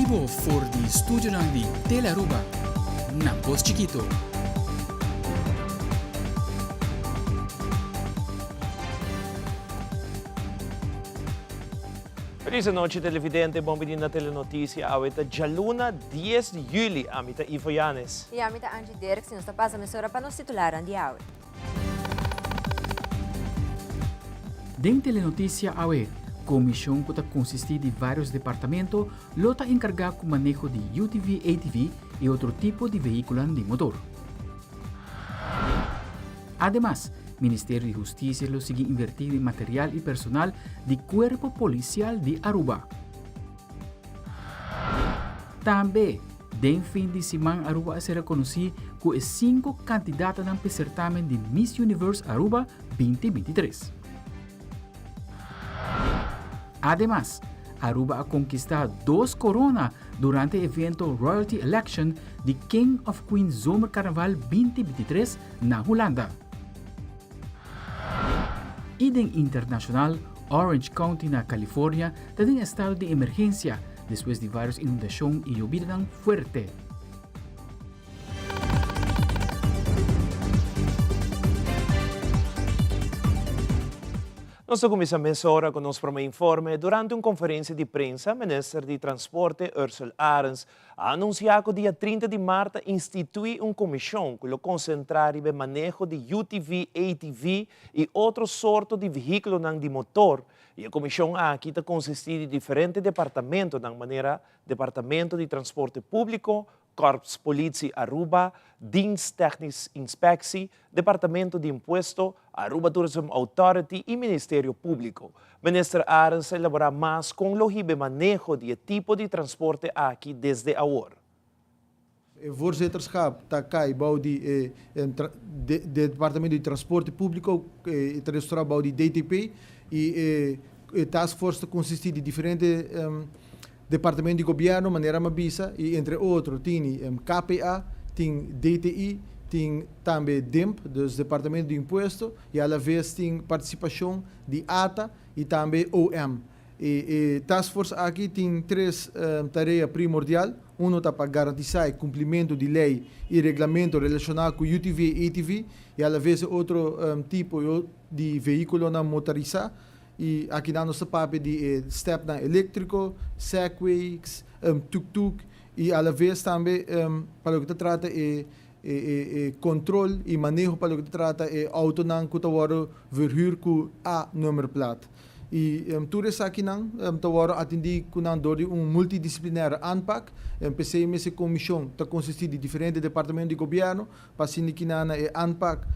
bibo for di studionan di Telearuba na Pos Chiquito. Feliz anochi televidente, bon bini na Telenoticia. Awe ta djaluna 10 di juli. Ami ta Ivo Yanes. I ami ta Angie Dirks i nos ta pasa mesora pa nos titularnan di awe. Den Telenoticia awe, Comision cu ta consisti di varios departamento lo ta encarga cu maneho di UTV, ATV y otro tipo di vehiculonan di motor. Ademas, Ministerio di Husticia lo sigui inverti den material y personal di Cuerpo Policial di Aruba. Tambe, den fin di siman Aruba a ser reconoci cu e cinco candidatanan p'e certamen di Miss Universe Aruba 2023. Ademas, Aruba a conquista dos corona durante e evento Royalty Election di King of Queen Zomercarnaval 2023 na Hulanda. Y den internacional, Orange County na California ta den estado di emergencia despues di varios inundacion y yobidanan fuerte. Nos ta kuminsá mesora ku nos promé informe. Durante un konferensia di prensa, Minister di Transporte Ursell Arends a anunsiá ku dia 30 di mart ta instituí un komishon ku lo konsentrá riba e maneho di UTV, ATV i otro sorto di vehíkulonan di motor. I e komishon aki ta konsistí di diferente departamentonan manera Departamento di Transporte Públiko, Korps Politie Aruba, Dienst Technisch Inspectie, Departamento di Impuesto, Aruba Tourism Authority y Ministerio Publico. Minister Arends a elabora mas con lo hiba e maneho di e tipo di transporte aki desde awor. E voorzitterschap ta cay bou di e Departamento di Transporte Publico, e ta restaura bou di DTP y e taskforce ta consisti di diferente Departamento di Gobierno, manera mi a bisa, y entre otro tini KPA, tin DTI, tin tambe DIMP, dus Departamento di Impuesto, y a la vez tin participacion di ata y tambe OM. E e taskforce aki tin tres tarea primordial, uno ta pa garantisa e cumplimento di ley y reglamento relaciona cu UTV y ATV, y a la vez e otro tipo di vehiculonan motorisa, I akinan nos ta papia di e stepnan eléktriko, segways, tuk-tuk i alaves tambe pa loke ta trata e e kontrol i maneho pa loke ta trata e outonan ku ta wòrdu verhuur ku A nummerplaat. I tur esakinan ta wòrdu atendí ku nan dor di un multidisciplinaire aanpak. P'esei mes e komishon ta konsistí di diferente departamento di gobièrnu pa asina kinan na e aanpak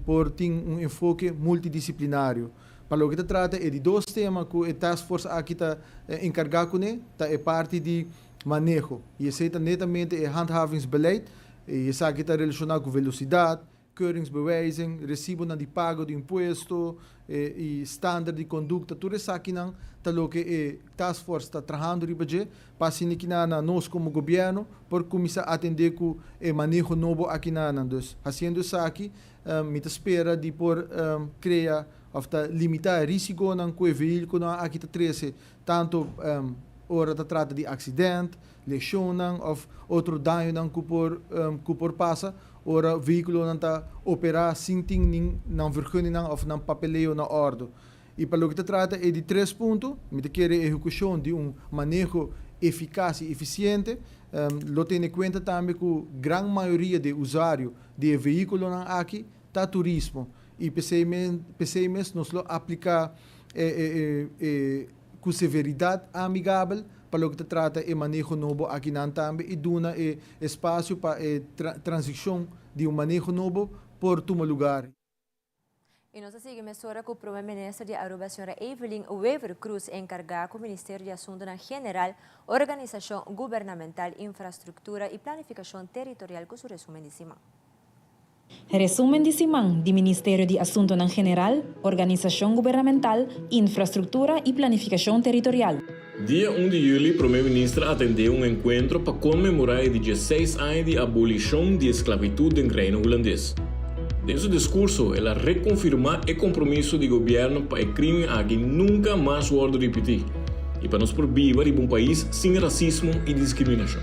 por tin un enfoke multidisciplinario. Pa loke ta trata e di dos tema ku e taskforce aki ta enkargá kuné ta e parti di maneho i esei ta netamente e handhavingsbeleid i esaki ta relashoná ku velosidat, keuringsbewijzen, resibonan di pago di impuesto i standaard di kondukta. Tur esakinan ta loke e taskforce ta trahando riba dje pa asina kina na nos komo gobièrnu por kuminsá atendé ku e maneho nobo akinanan. Dus hasiendo esaki Mi ta spera di por krea òf ta limitá e risikonan ku e vehíkulonan aki ta trese, tantu ora ta trata di aksident, leshonnan òf otro dañonan ku por ku por pasa ora vehíkulonan ta operá sin tin nin nan vergunningnan òf nan papeleo na òrdu. I pa loke ta trata e di tres punto, mi ta kere ehekushon di un maneho efikas i efisiente lo tene kuenta tambe ku gran mayoria di e usuario di e vehíkulonan aki ta turismo i p'esei p'esei mes nos lo apliká e e e ku severidat amigabel pa loke ta trata e maneho nobo akinan tambe i duna e espasio pa e transishon di un maneho nobo por tuma lugar. Y nos a sigui mesora cu Prome Minister di Aruba Sra. Evelyn Wever-Croes encarga cu Ministerio di Asuntonan General, Organisacion Gubernamental, Infrastructura y Planificacion Territorial cu su resumen di siman. Resumen di siman di Ministerio di Asuntonan General, Organisacion Gubernamental, Infrastructura y Planificacion Territorial. Dia un di juli Prome Minister atendé un enkuentro pa konmemorá e di diesseis aña di abolishon di esklabitut den Reino Hulandes. Den su diskurso el a rekonfirmá e kompromiso di gobièrnu pa e krimen aki nunka mas wòrdu ripití. y pa nos por biba riba un pais sin racismo y discriminacion.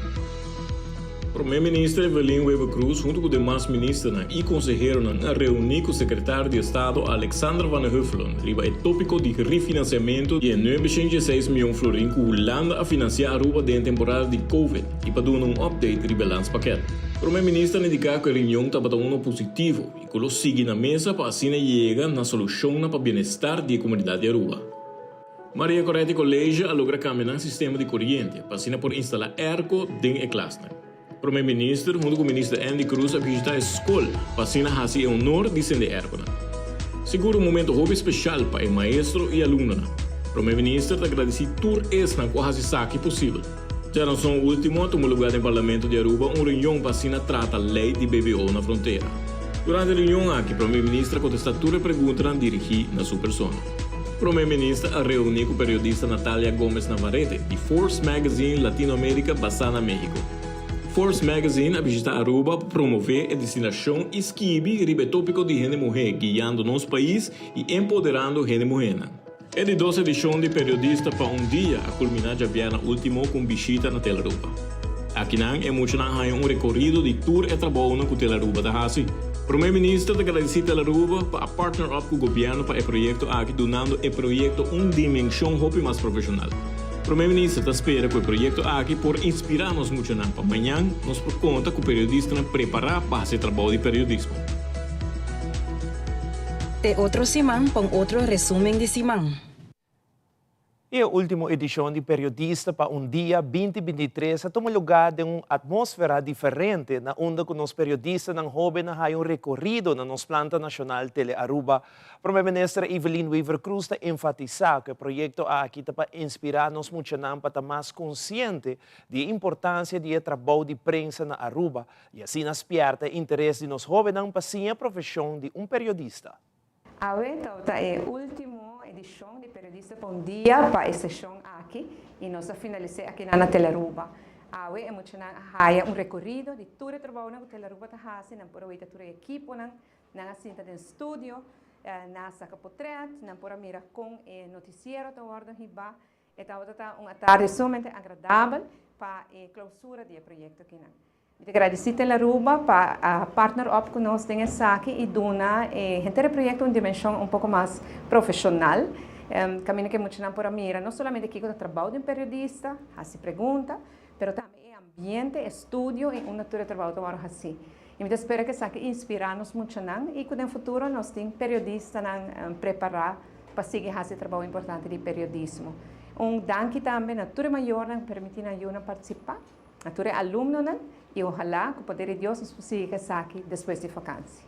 Prome Minister Evelyn Wever-Croes hunto cu demas ministernan y conseheronan a reuni cu Secretario di Estado Alexander van der Huffelen riba e topico di refinanciamento di e 916 miyon florin cu Hulanda a financia Aruba den e temporada di Covid y pa duna un update riba e landspakket. Prome Minister a indica cu e reunion tabata uno positivo y cu lo sigui na mesa pa asina yega na solucionnan pa bienestar di e comunidad di Aruba. Maria Goretti College a logra cambia nan sistema di coriente pa asina por instala airco den e klasnan. Prome Minister hunto cu Minister Endy Croes a bishita e scol pa asina haci e honor di sende airconan. Sigur un momento hopi special pa e maestro y alumnonan. Prome Minister ta gradici tur esnan cu a haci esaki posibel. Djaranson ultimo a tuma lugar den Parlamento di Aruba un reunion pa asina trata ley di BBO na frontera. Durante e reunion aki Prome Minister a contesta tur e preguntanan dirigi na su persona. Prome Minister a reuni cu periodista Natalia Gomez Navarrete di Forbes Magazine Latinoamerica basa na Mexico. Forbes Magazine a bishita Aruba pa promove e destinacion y skibi riba e topico di hende muhe guiando nos pais y empoderando hende muhenan. E di dos edishon di Periodista pa un Dia a kulminá djabièrnè último ku un bishita na Telaruba. Akinan e muchanan haña un rekorido di tur e trabounan ku Telaruba ta hasi. Promé Minister ta gradisí Telaruba pa a partner up ku gobièrnu pa e proyekto aki dunando e proyekto un dimenshon hopi mas profeshonal. Promé Minister ta spera ku e proyekto aki por inspirá nos muchanan pa mañan nos por konta ku periodistanan prepará pa hasi e trabou di periodismo. Te otro siman pa un otro resumen di siman. E ultimo edicion di Periodista pa un Dia 2023 a tuma lugar den un atmosfera diferente na unda cu nos periodistanan hoben a haya un recorido na nos planta nacional Tele Aruba. Prome Minister Evelyn Wever-Croes ta enfatisa cu e proyecto aki ta pa inspira nos muchanan pa ta mas consciente di e importancia di e trabou di prensa na Aruba I asina spierta e interes di nos hóbennan pa siña profeshon di un periodista. Awe tabata e último edishon di Periodista pa un Dia pa e seshon aki i nos a finalis'é akinan na Telaruba. Awe e muchanan a haya un rekorido di tur e trabounan ku Telaruba ta hasi, nan por a weta tur e ekiponan, nan a sinta den studio, nan a saka potrèt, nan por a mira kon e notisiero ta wòrdu hibá. E tabata ta un atardi sumamente agradabel pa e clausura di e proyecto akinan. Mi ta gradici Telaruba pa a partner up cu nos den esaki y duna e henter e proyecto un dimension un poco mas profesional. Caminda cu e muchanan por a mira no solamente kico ta trabao di un periodista, haci pregunta, pero tambe e ambiente, e studio y unda tur e trabao ta worde haci. Y mi ta spera cu esaki inspira nos muchanan y cu den futuro nos tin periodistanan prepara pa sigui haci e trabao importante di periodismo. Un danki tambe na tur e mayornan cu permiti nan yunan participa, na tur e alumnonan y ohala cu poder di Dios nos por sigui cu esaki despues di vakantie.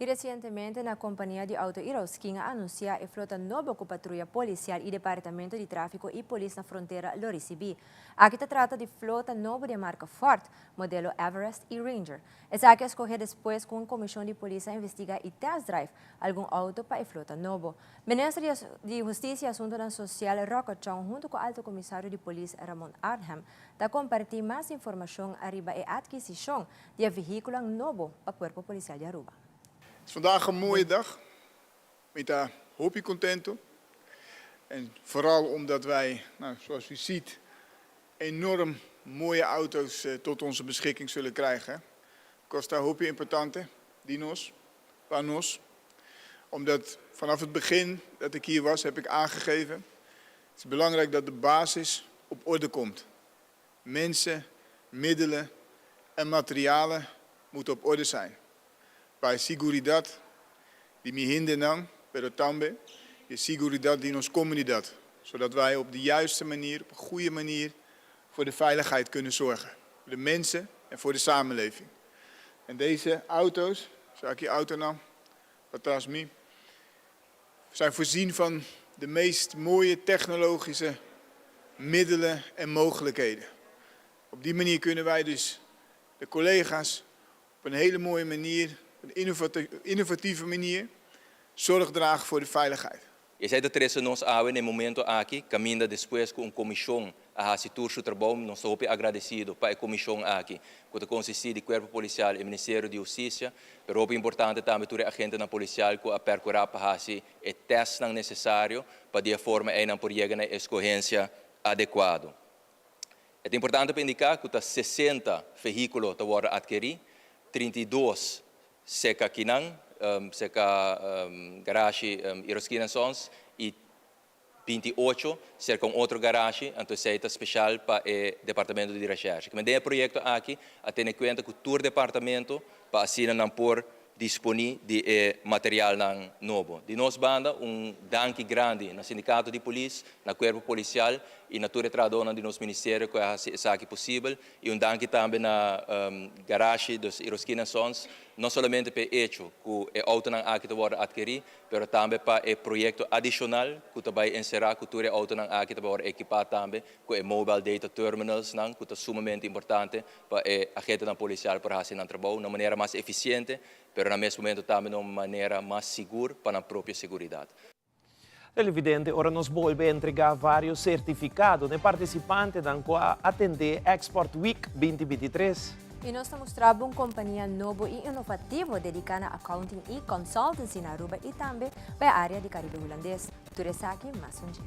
Y recientemente na compania di auto Irausquin a anuncia e flota nobo cu patruya policial y Departamento di Trafico y Polis na Frontera lo ricibi. Aki ta trata di flota nobo di e marca Ford, modelo Everest y Ranger. Esaki a scoge despues cu un comision di polis a investiga y test drive algun auto pa e flota nobo. Minister di Husticia y Asuntonan Social Rocco Chong hunto cu Alto Comisario di Polis Ramon Arnhem ta comparti mas informacion ariba e adquisicion di e vehiculonan nobo pa Cuerpo Policial di Aruba. Het is vandaag een mooie dag. Mi ta hopi contento. En vooral omdat wij, nou, zoals u ziet, enorm mooie auto's tot onze beschikking zullen krijgen. Cos ta hopi importante di nos, pa nos. Omdat vanaf het begin dat ik hier was, heb ik aangegeven, het is belangrijk dat de basis op orde komt. Mensen, middelen en materialen moeten op orde zijn. Pa e siguridad di mi hendenan, pero tambe e siguridad di nos comunidad, zodat wij op de juiste manier, op een goede manier, voor de veiligheid kunnen zorgen. Voor de mensen en voor de samenleving. En deze auto's, esaki autonan, patras mi, zijn voorzien van de meest mooie technologische middelen en mogelijkheden. Op die manier kunnen wij dus de collega's op een hele mooie manier, een innovatieve manier, zorg dragen voor de veiligheid. Esei ta trese nos awe na e momento aki, kaminda despues ku un komishon. a hasi tur su trabou. Nos ta hopi agradesido pa e komishon aki ku ta konsistí di Kuerpo Polisial i Ministerio di Hustisia, pero hopi importante tambe tur e agentenan polisial ku a perkurá pa hasi e tèstnan nesesario pa di e forma ei nan por yega na e eskohensia adekuado. E ta importante pa indiká ku ta 60 vehíkulo ta wòrdu atkerí, 32 serka kinan, serka garashi Iroskina Sons i 28 serka un otro garashi, anto esei ta speshal pa e departamento di reshèrshe. Den e proyekto aki a tene kuenta ku tur departamento pa asina nan por disponí di e materialnan nobo. Di nos banda un danki grandi na Sindikato di Polis, na Kuerpo Polisial i na tur e trahadónan di nos ministerio ku a hasi esaki posibel i un danki tambe na Garashi dus Iroskina Sons no solamente pa e echo ku e outonan aki ta wòrdu atkerí pero tambe pa e proyekto adishonal ku ta bai enserá ku tur e outonan aki ta bai wòrdu ekipá tambe ku e mobile data terminals nan ku ta sumamente importante pa e agentenan polisial por hasi nan trabou na un manera mas efisiente, pero na mes momento tambe na un manera mas sigur pa nan propio seguridat. Televidente, ora nos bolbe entregá vários sertifikado n'e partisipantenan ku a atendé Export Week 2023. I nos ta mustra bo un kompania nobo i inovativo dediká na accounting i consultancy na Aruba i tambe pa e área di Karibe Hulandes. Tur esaki mas un djes.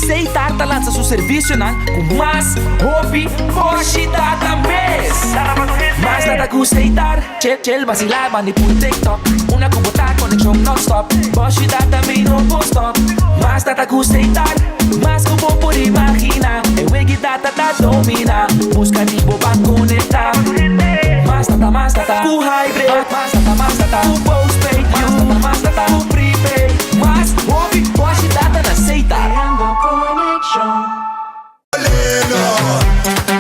Seitar ta lansa su servisionan ku mas hopi boshi data mes. Mas data ku Seitar, chill chill basilá bandi pul TikTok. Una ku bo ta konekshon nonstop, boshi data mi no por stop. Mas data ku Seitar, mas ku bo por imaginá. E wegi data ta dominá, buska di bo ban konektá. Mas data, mas data ku hybrid, mas data, mas data ku postpaid, mas data, mas data ku prepaid. Mas hopi boshi data na Seitar. Creando conexion.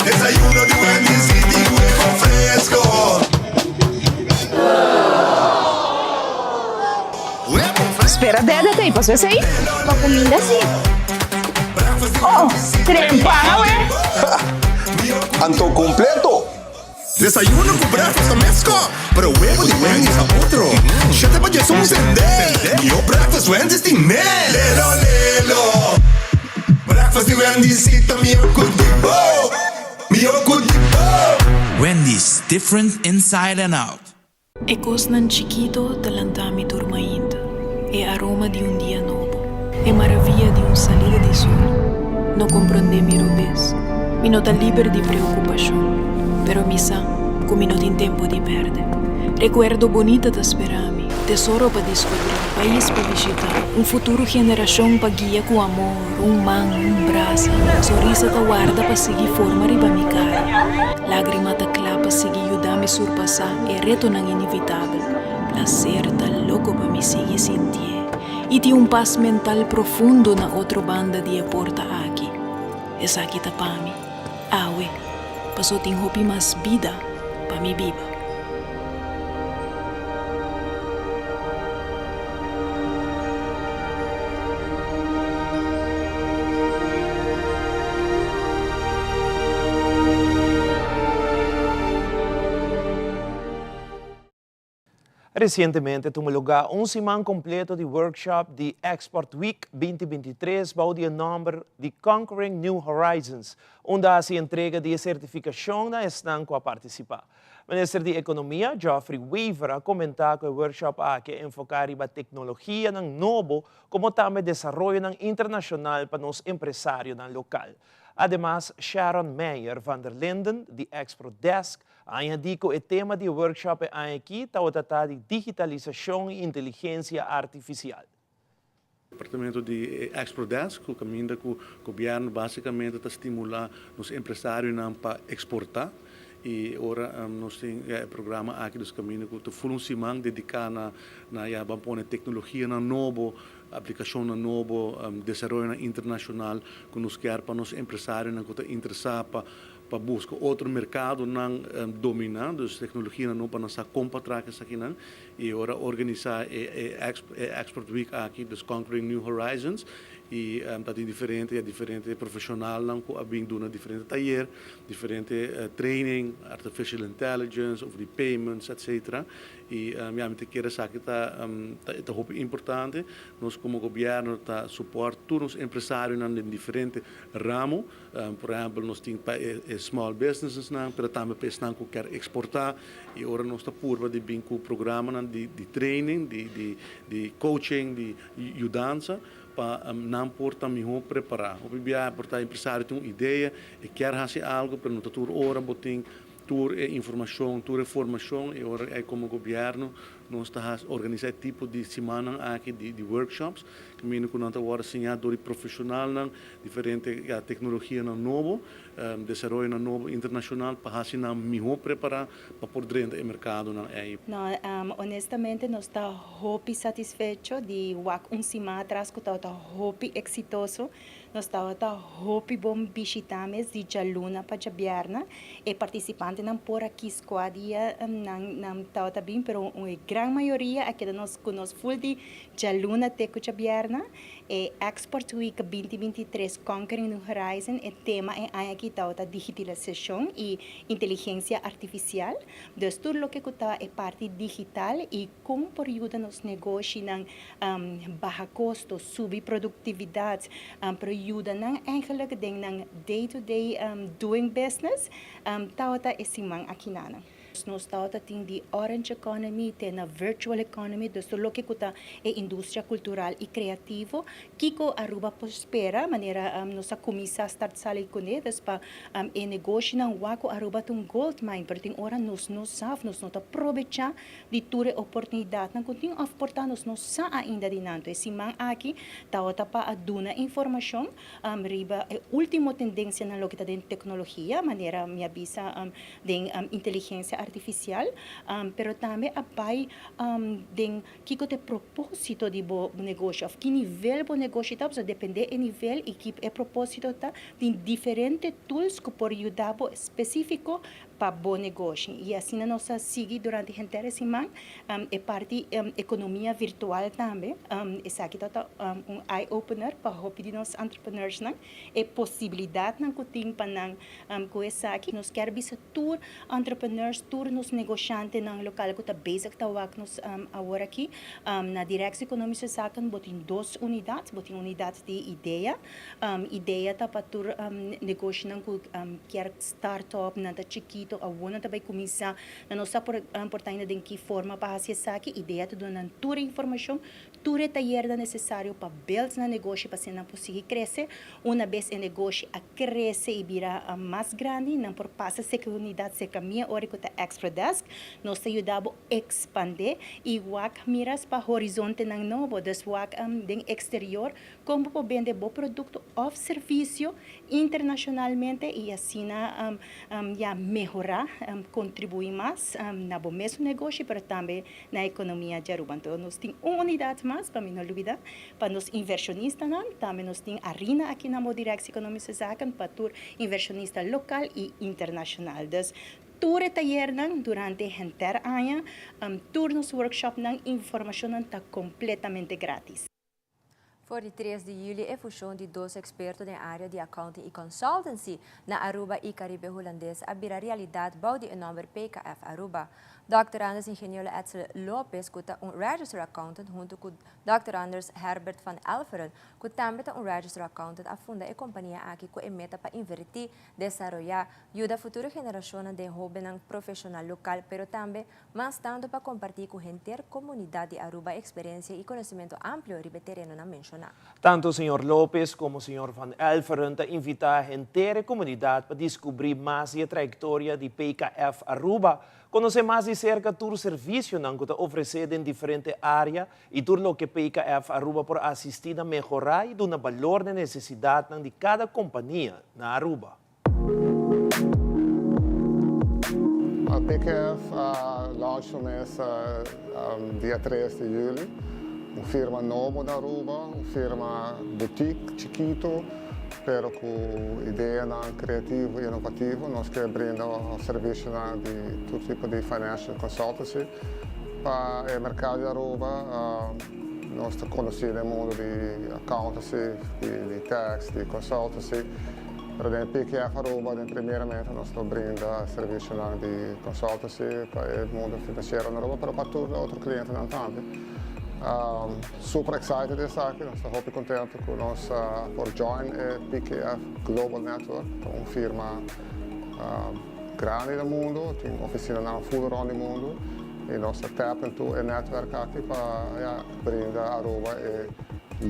Desayuno di Wendy's y di huevo fresco. Spera dede ta pasó esei? Pa kuminda si. Oh, trempan awe. Anto completo. Desayuno cu breakfast ta mesco, pero huevo di Wendy's ta otro. Shete pa djesun sende. Mihó breakfast Wendy's tin ne. Lelo lelo. Breakfast di Wendy's si ta mihó cu di bo. Mihó cu di bo. Wendy's, different inside and out. E kosnan chikito ta lanta mi tur mainta, e aroma di un dia nobo, e maravia di un salida di sol. No komprondé mi robes, mi no ta liber di preokupashon, pero mi sa ku mi no tin tempu di pèrdè. Rekuerdo bonita ta spera mi, tesoro pa diskubrí, pais pa bishitá, un futuro generashon pa guia ku amor, un man, un brasa, sonrisa ta warda pa sigui forma riba mi kara. Lágrima ta kla pa sigui yuda mi surpasá e retonan inevitabel. Plaser ta loko pa mi sigui sintié i tin un pas mental profundo na otro banda di e porta aki. Esaki ta pa mi, awe, paso tin hopi mas bida pa mi biba. Resientemente tuma lugá un siman kompleto di workshop di Export Week 2023 bou di e nòmber di Conquering New Horizons, unda hasi entrega di e sertifikashon na esnan ku a partisipá. Minister di Ekonomia, Geoffrey Wever a komentá ku e workshop aki a enfoká riba teknologianan nobo komo tambe desaroyonan internashonal pa nos empresarionan lokal. Ademas, Sharon Meijer van der Linden di Expro Desk a añadí ku e tema di e workshop e aña akí tabata ta di digitalisashon i inteligensia artifisial. Departamento di Expro Desk ku kaminda ku gobièrnu básikamente ta stimulá nos empresarionan pa eksportá i ora nos tin ya e programa aki dus kaminda ku ta ful un siman dediká na na ya ban pone teknologianan nobo, aplikashonnan nobo, desaroyonan internashonal ku nos kier pa nos empresarionan ku ta interesá pa pa buska otro merkadonan dominá, dus teknologianan nobo pa nan sa kon pa traka esakinan. I ora organisá e e Export Week aki, dus Conquering New Horizons, Y ta tin diferente diferente profesionalnan cu a bin duna diferente tayer, diferente training, artificial intelligence, over di payments, etc. Y ya mi ta kere esaki ta ta hopi importante. Nos como gobierno ta support tur nos empresarionan den diferente ramo. Por ehempel nos tin pa e small businessesnan, pero tambe pa esnan cu kier exporta. Y ora nos ta purba di bin cu programanan di training, di coaching, di yudansa pa nan por ta miho prepara. Hopi biaha por ta empresario tin un idea, e kier haci algo, pero no ta tur ora bo tin tur e informacion, tur e formacion y ora ey como gobierno nos ta haci organisa e tipo di simannan aki di workshops caminda cu nan ta worde siña door di profesionalnan diferente ya tecnologianan nobo, desaroyonan nobo internacional pa haci nan miho prepara pa por drenta e mercadonan ey. No, honestamente nos ta hopi satisfecho di wak un siman atras cu tabata hopi exitoso. Nos tabata hopi bon bishita mes di djaluna pa djabièrnè. E partisipantenan por a kis kua dia nan nan tabata bin, pero un e gran mayoria a keda nos ku nos ful di djaluna te ku djabièrnè. E Export Week 2023 Conquering New Horizon, e tema e aña aki tabata digitilisashon i inteligensia artifisial. Dus tur loke ku ta e parti digital i kon por yuda nos negoshinan baha kosto, subi produktividat, pero yuda nan eigenlijk den nan day to day doing business, tabata e siman akinanan. Nos tabata tin di orange economy te na virtual economy, dus tur loke ku ta e industria kultural i kreativo, kiko Aruba por spera, manera nos a kuminsá start sali kuné, dus pa e negoshinan wak ku Aruba ta un gold mine, pero tin ora nos no sa òf nos no ta probechá di tur e oportunidatnan ku tin òf por ta nos no sa ainda di nan. E siman aki tabata pa a duna informashon riba e último tendensianan loke ta den teknologia, manera mi a bisa den inteligensia artifisial, pero tambe a bai den kiko ta e propósito di bo negoshi òf ki nivel bo negoshi ta, pasobra dependé e nivel i ki e propósito ta, tin diferente tools ku por yuda bo spesífiko pa bo negoshi. I asina nos a sigui durante henter e siman e parti ekonomia virtual tambe. Esaki ta ta un eye opener pa hopi di nos entrepreneursnan, e posibilidatnan ku tin pa nan ku esaki. Nos kier bisa tur entrepreneurs, tur nos negoshantenan lokal ku ta bezig ta wak nos awor aki na Directie Economische Zaken bo tin dos unidat, bo tin unidat di idea. Idea ta pa tur negoshinan ku kier start up, nan ta chikito, awor nan ta bai kuminsá, nan no sa por por ta ainda den ki forma pa hasi esaki. Idea ta duna nan tur e informashon, tur e tayernan nesesario pa build nan negoshi pa asina nan por sigui krese. Una bes e negoshi a krese i bira mas grandi, nan por pasa serka e unidat serka mi e ora ku ta Expert Desk. Nos ta yuda bo ekspandé i wak miras pa horizontenan nobo, dus wak den eksterior Kon bo por bende bo produkto òf servisio internashonalmente i asina ya mehorá, kontribuí mas na bo mesun negoshi pero tambe na ekonomia di Aruba. Anto nos tin un unidat mas, pa mi no lubida, pa nos invershonistanan. Tambe nos tin Arina aki na bo Directie Economische Zaken pa tur invershonista lokal i internashonal. Dus tur e tayernan durante henter aña, tur nos workshopnan, informashonnan ta kompletamente gratis. For di tres di juli e fushon di dos eksperto den área di accounting i consultancy na Aruba i Karibe Hulandes a bira realidat bou di e nòmber PKF Aruba. Dòkter Anders Ingeniero Edsel Lopez ku ta un registered accountant huntu ku Dòkter Anders Herbert van Elferen ku tambe ta un registered accountant a funda e kompania aki ku e meta pa invertí, desaroyá, yuda futuro generashonnan den hóbennan profeshonal lokal pero tambe Mas tantu pa kompartí ku henter komunidat di Aruba eksperensia i konosementu amplio riba e terenonan menshoná. Tantu señor Lopez komo señor Van Elferen ta invitá henter e komunidat pa diskubrí mas di e trayektoria di PKF Aruba, konosé mas di serka tur servisionan ku ta ofresé den diferente área i tur loke PKF Aruba por asistí na mehorá i duna balor na e nesesidatnan di kada kompania na Aruba. PKF a launch su mes dia tres di juli, un firma nobo na Aruba, un firma boutique chikito pero cu ideanan creativo y innovativo. Nos kier brinda servicionan di tur tipo di financial consultancy pa e mercado di Aruba. Nos ta conoci den mundo di accountancy, di tax, di consultancy, pero den PKF Aruba den primeramente nos lo brinda servicionan di consultancy pa e mundo financiero na Aruba, pero pa tur otro clientenan tambe. Super excited di esaki, nos ta hopi contento cu nos por join e PKF Global Network, ta un firma grandi na mundo, tin oficinanan full rond di mundo y nos ta tap into e netwerk aki pa ya brinda Aruba e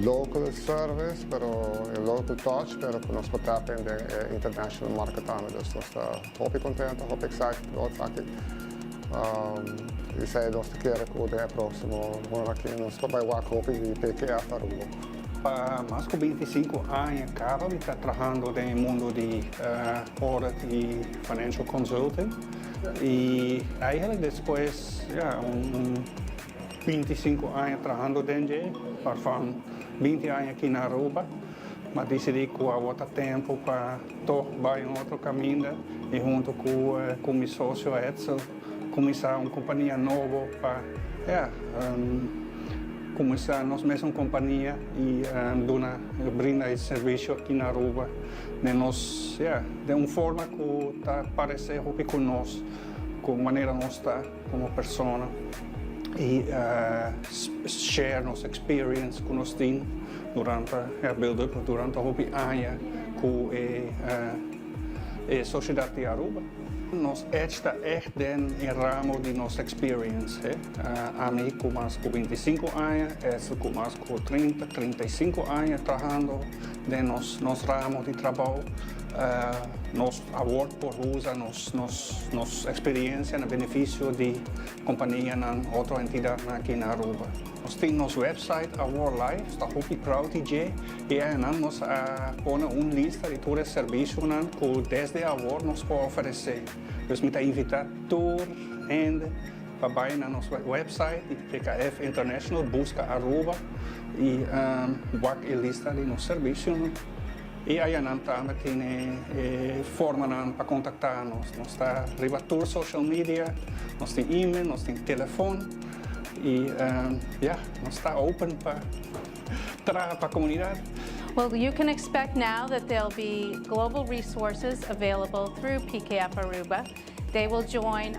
local service, pero e local touch, pero cu nos por tap in den e international market tambe. Dus nos ta hopi contento, hopi excited pa esaki y esey nos ta kere cu den e proximo luna aki nos por bay wak hopi di PKF Aruba. Pa mas cu 25 aña caba mi ta trahando den e mundo di audit y financial consulting y eigenlijk despues ja un 25 aña trahando den dje, waarvan 20 aña aki na Aruba, m'a dicidi cu awor ta tempo pa toch bay un otro caminda y hunto cu cu mi socio Edsel cuminsa un compania nobo pa ja cuminsa nos mesun compania y duna brinda e servicio aki na Aruba den nos ja den un forma cu ta parece hopi cu nos cu manera nos ta como persona y share nos experience cu nos tin durante ja build up durante hopi aña cu e e sociedad di Aruba. Nos edge ta echt den e ramo di nos experience he. Ami cu mas cu 25 aña, Edsel cu mas cu 30, 35 aña trahando den nos nos ramo di trabou. Nos awor por usa nos nos nos experiencia na beneficio di companianan, otro entidadnan aki na Aruba. Nos tin nos website awor live, nos ta hopi proud di dje y einan nos a pone un lista di tur e servicionan cu desde awor nos por ofrece. Dus mi ta invita tur hende pa bay na nos website di PKF International, busca Aruba y wak e lista di nos servicionan. Y ayanan tambe tin e formanan pa contacta nos. Nos ta riba tur social media, nos tin email, nos tin telefon y ya, nos ta open pa traha pa comunidad. Well, you can expect now that there'll be global resources available through PKF Aruba. They will join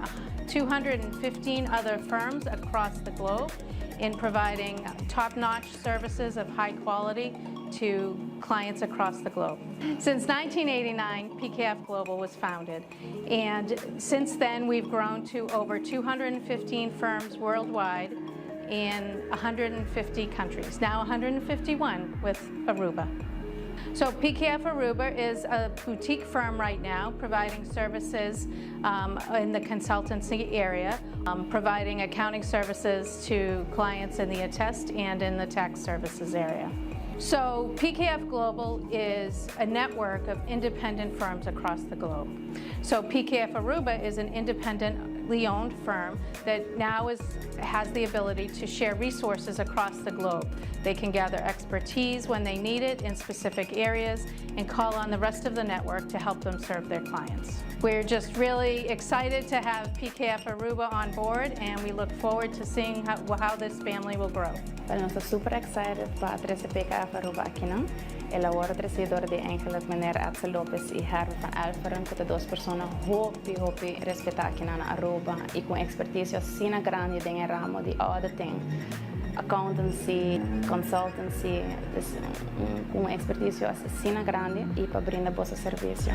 215 other firms across the globe in providing top-notch services of high quality to clients across the globe. Since 1989, PKF Global was founded, and since then we've grown to over 215 firms worldwide in 150 countries, now 151 with Aruba. So PKF Aruba is a boutique firm right now providing services in the consultancy area, providing accounting services to clients in the attest and in the tax services area. So PKF Global is a network of independent firms across the globe. So PKF Aruba is an independently owned firm that now is, has the ability to share resources across the globe. They can gather expertise when they need it in specific areas and call on the rest of the network to help them serve their clients. We're just really excited to have PKF Aruba on board and we look forward to seeing how, how this family will grow. Well, nos ta super excited pa trece PKF Aruba aki no. El a wordo treci door di eigenlijk meneer Edsel Lopez y Herve van Elferen, cu ta dos persona hopi, hopi respeta aki na Aruba y cu experticio asina grandi den e ramo di auditing, accountancy, consultancy, dus cu un experticio asina grandi y pa brinda boso servicio.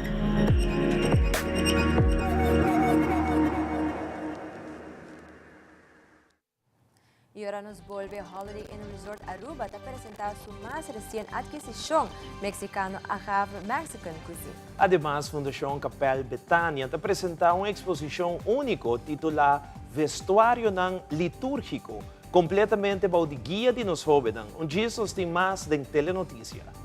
Y ora nos bolbe Holiday Inn Resort Aruba ta presenta su mas recien adquisicion mexicano Agave Mexican Cuisine. Ademas, Fundacion Kapel Betania ta presenta un exposicion unico titula Vestuarionan Liturgico, completamente bou di guia di nos hobennan. Un djis nos tin mas den Telenoticia.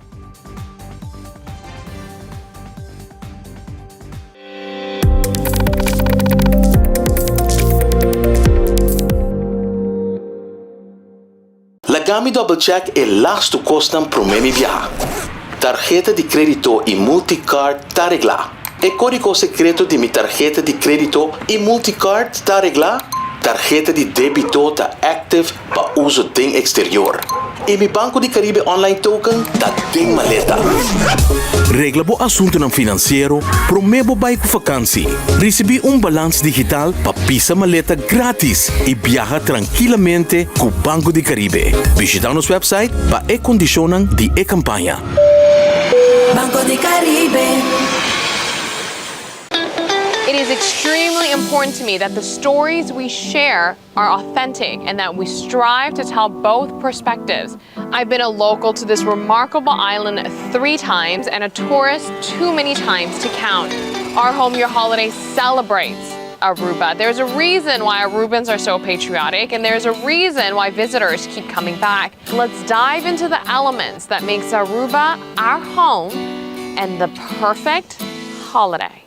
Laga mi double check e lastu kosnan promé mi biaha. Tarheta di krédito i multicard ta reglá. E kódigo sekreto di mi tarheta di krédito i multicard ta reglá? Tarheta di débito ta active pa uso den exterior. I mi Banco di Caribe online token ta den maleta. Regla bo asuntunan finansiero promé bo bai ku fakansi. Risibí un balans digital pa pisa maleta grátis i biaha trankilamente ku Banco di Caribe. Bishitá nos website pa e kondishonnan di e kampaña. Banco di Caribe. It is extremely important to me that the stories we share are authentic and that we strive to tell both perspectives. I've been a local to this remarkable island three times and a tourist too many times to count. Our Home Your Holiday celebrates Aruba. There's a reason why Arubans are so patriotic and there's a reason why visitors keep coming back. Let's dive into the elements that makes Aruba our home and the perfect holiday.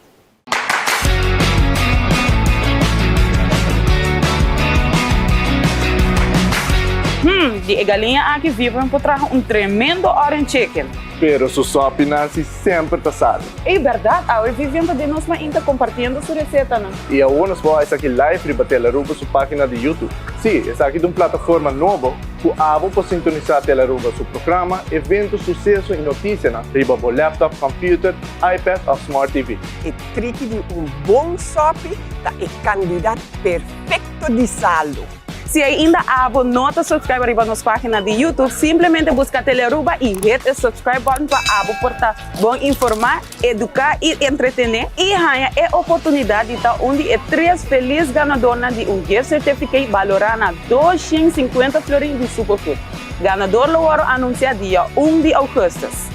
Hmm, di e galiña aki Vivian por traha un tremendo orange chicken. Pero su sopi Nancy semper ta sabi. Ey berdad, awe Vivian ta den nos mainta compartiendo su recetanan. Y awor nos por haci esaki live riba Telaruba su pagina di YouTube. Sí, esaki ta un plataforma nobo cu abo por sintonisa Telaruba su programa, evento, suceso y noticianan riba bo laptop, computer, iPad of Smart TV. E triki di un bon sòpi ta e kandidat perfekto di salu. Si ainda abo no ta subscribe riba nos pagina di YouTube, simplemente buska Telearuba y hit e subscribe button pa abo por ta bon informa, educa y entretene y haña e oportunidad di ta un di e tres feliz ganadornan di un gift certificate balora na 250 florin di Superfood. Ganador lo wòrdu anunsiá dia un di ougùstùs.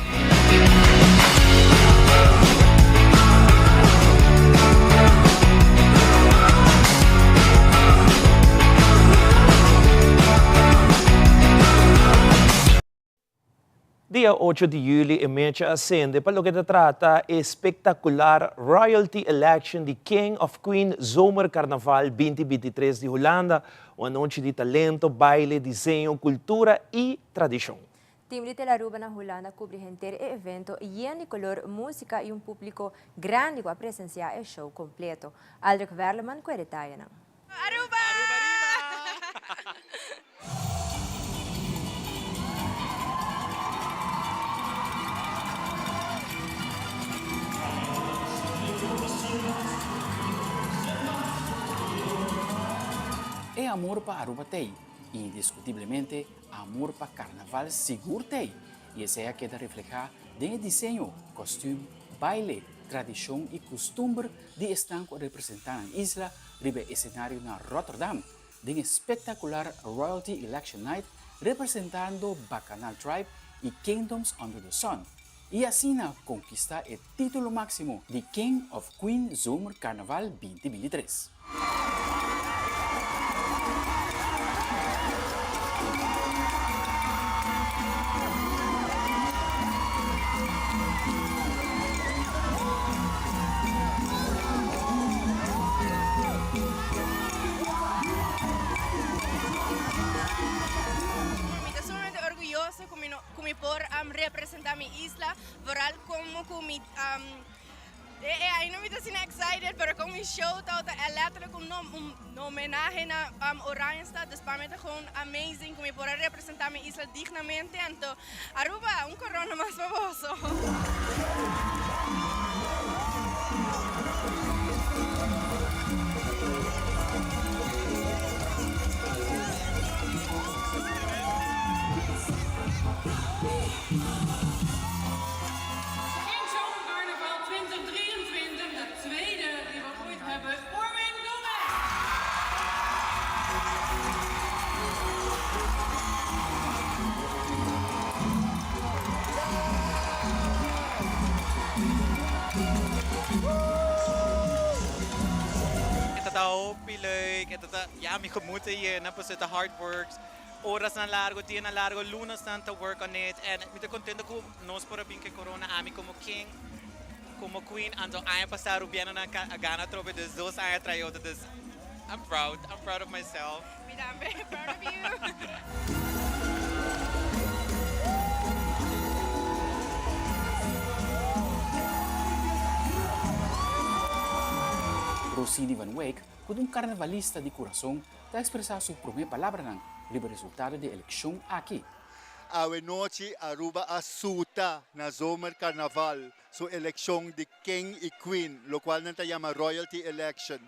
Dia ocho di juli e mecha a sende pa loke ta trata e spektakular Royalty Election di King of Queen Zomercarnaval 2023 di Hulanda, un anochi di talento, baile, diseño, kultura i tradishon. Team di Telaruba na Hulanda kubri henter e evento yen di kolor, músika i un públiko grandi ku a presensiá e show kompleto. Aldrich Werleman ku e detayenan. Aruba! E amor pa Aruba t'ei, indiskutiblemente amor pa Karnaval sigur t'ei, i esei a keda reflehá den e diseño, kòstüm, baile, tradishon i kustumber di esnan ku a representá nan isla riba e esenario na Rotterdam den e spektakular Royalty Election Night representando Bacchanal Tribe i Kingdoms Under the Sun i asina konkistá e título máksimo di King of Queen Zomer Carnaval 2023. Mi ta sumamente orguyoso cu mi no cu mi por representa mi isla, vooral como cu mi E ainda mi ta asina excited pero con mi show tabata e letterlijk un un homenahe na Oranjestad dus pa mi ta gewoon amazing cu mi por a representa mi isla dignamente anto Aruba un corona mas pa boso. King Zomercarnaval 2023, de tweede die we ooit hebben, Orwin Gomez! E ta ta hopi leuk, e ta ta, ya mi gemoed ta yena pasobra e ta hard work. Orasnan largo, dianan largo, lunasnan ta work on it and mi ta contento cu nos por a bin cu e corona, ami como king, como queen, anto aña pasa Rubianonan a gana atrobe dus dos aña tras otro, dus I'm proud, I'm proud of myself. Mi tambe, proud of you. Rosini van Wijk. ku ta un karnavalista di kurason, ta ekspresá su promé palabranan riba resultado di e elekshon aki. Awe nochi Aruba a suta na Zomer Carnaval su eleccion di King y Queen, locual nan ta yama Royalty Election.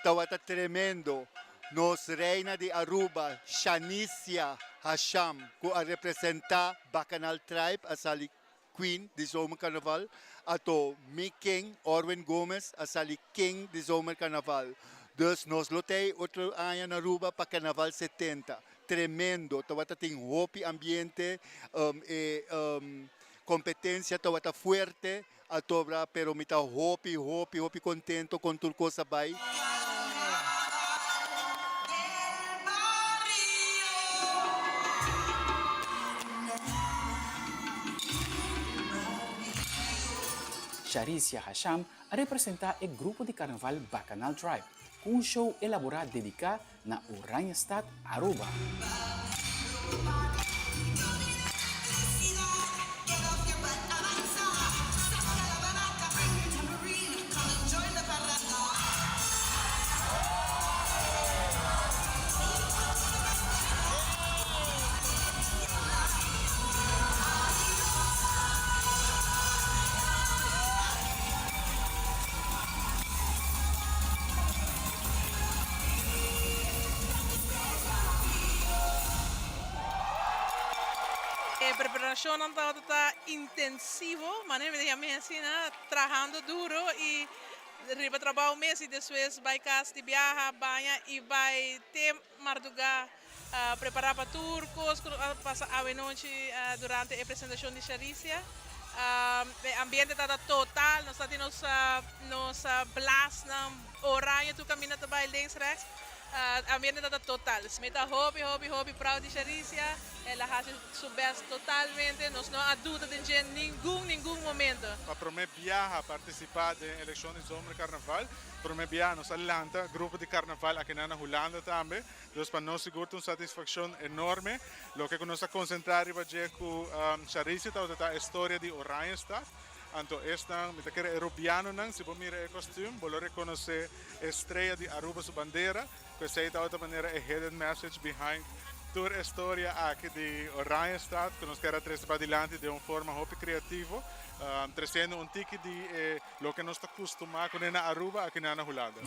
Tawata tremendo. Nos Reina di Aruba, Shanicia Hasham, cu a representa Bacchanal Tribe a sali Queen di Zomer Carnaval, ato mi King, Orwin Gomez, a sali King di Zomer Carnaval. Dus nos lo tei otro aña na Aruba pa Carnaval 70. Tremendo, tawata tin hopi ambiente, e competencia tawata fuerte atobra, pero mi ta hopi, hopi, hopi contento con tur cos a bay. Sharicia Hasham a representá e grupo di karnaval Bacchanal Tribe ku un show elaborá dediká na Oranjestad, Aruba. E preparashonnan tabata ta intensivo, manera mi ta yama asina, trahando duro i riba trabou mes i despues bai kas di biaha, baña i bai te mardugá prepará pa tur kos ku a pasa awenochi durante e presentashon di Sharicia. E ambiente tabata total, nos tabatin nos nos blasnan oranje tur kaminda ta bai links rechts. Ambiente tabata total. Mi ta hopi hopi hopi proud di Sharicia, el a hasi su best totalmente, nos no a duda den dje ningun ningun momento. Pa prome biaha participa den eleccion di Zomer Carnaval. Prome biaha nos a lanta grupo di carnaval akinan na Hulanda tambe. Dus pa nos sigur ta un satisfaccion enorme. Loke cu nos a concentra riba dje cu Sharicia tabata ta e storia di Oranjestad. Anto esnan, mi ta kere e Rubianonan, si bo mira e costume, bo lo reconoce e strea di Aruba su bandera, cu esey tabata manera e hidden message behind tur e storia aki di Oranjestad, cu nos kier a trece padilanti den un forma hopi creativo, treciendo un tiki di e Loke nos ta kustumá kuné na Aruba, akinan na Hulanda.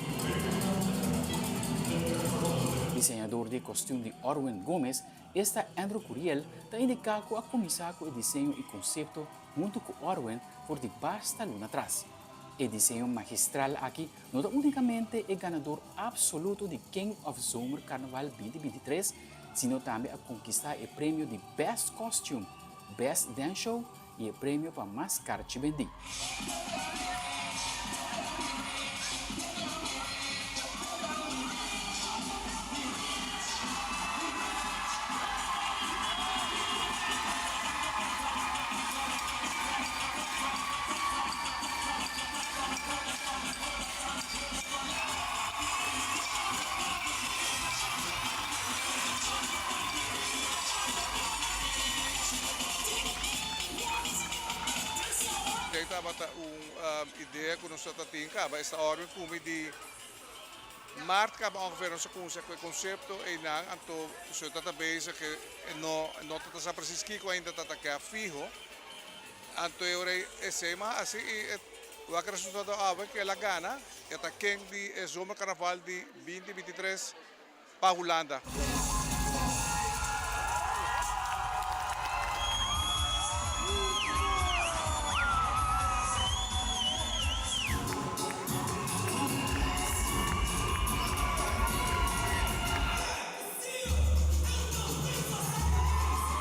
Diseñador di kostüm di Orwin Gomez, esta Andrew Curiel, ta indiká ku a kuminsá ku e diseño i konsepto huntu ku Orwin for di basta luna atras. E diseño magistral aki no ta únikamente e ganador apsoluto di King of Zomer Carnaval 2023, sino tambe a konkistá e premio di Best Costume, Best Dance Show i e premio pa mas karchi bendí. Esei tabata un idea ku nos ta tin kaba. Esta ora mi kumi di mart kaba ongeveer nos a kuminsá ku e konsepto einan. Anto su ta ta bezig e no no ta sa presis kiko ainda ta ta keda fiho. Anto e ora ei esei mas hasi i e wak resultado awe ku el a gana. E ta ken di e zomerkarnaval di binti 23 pa Hulanda.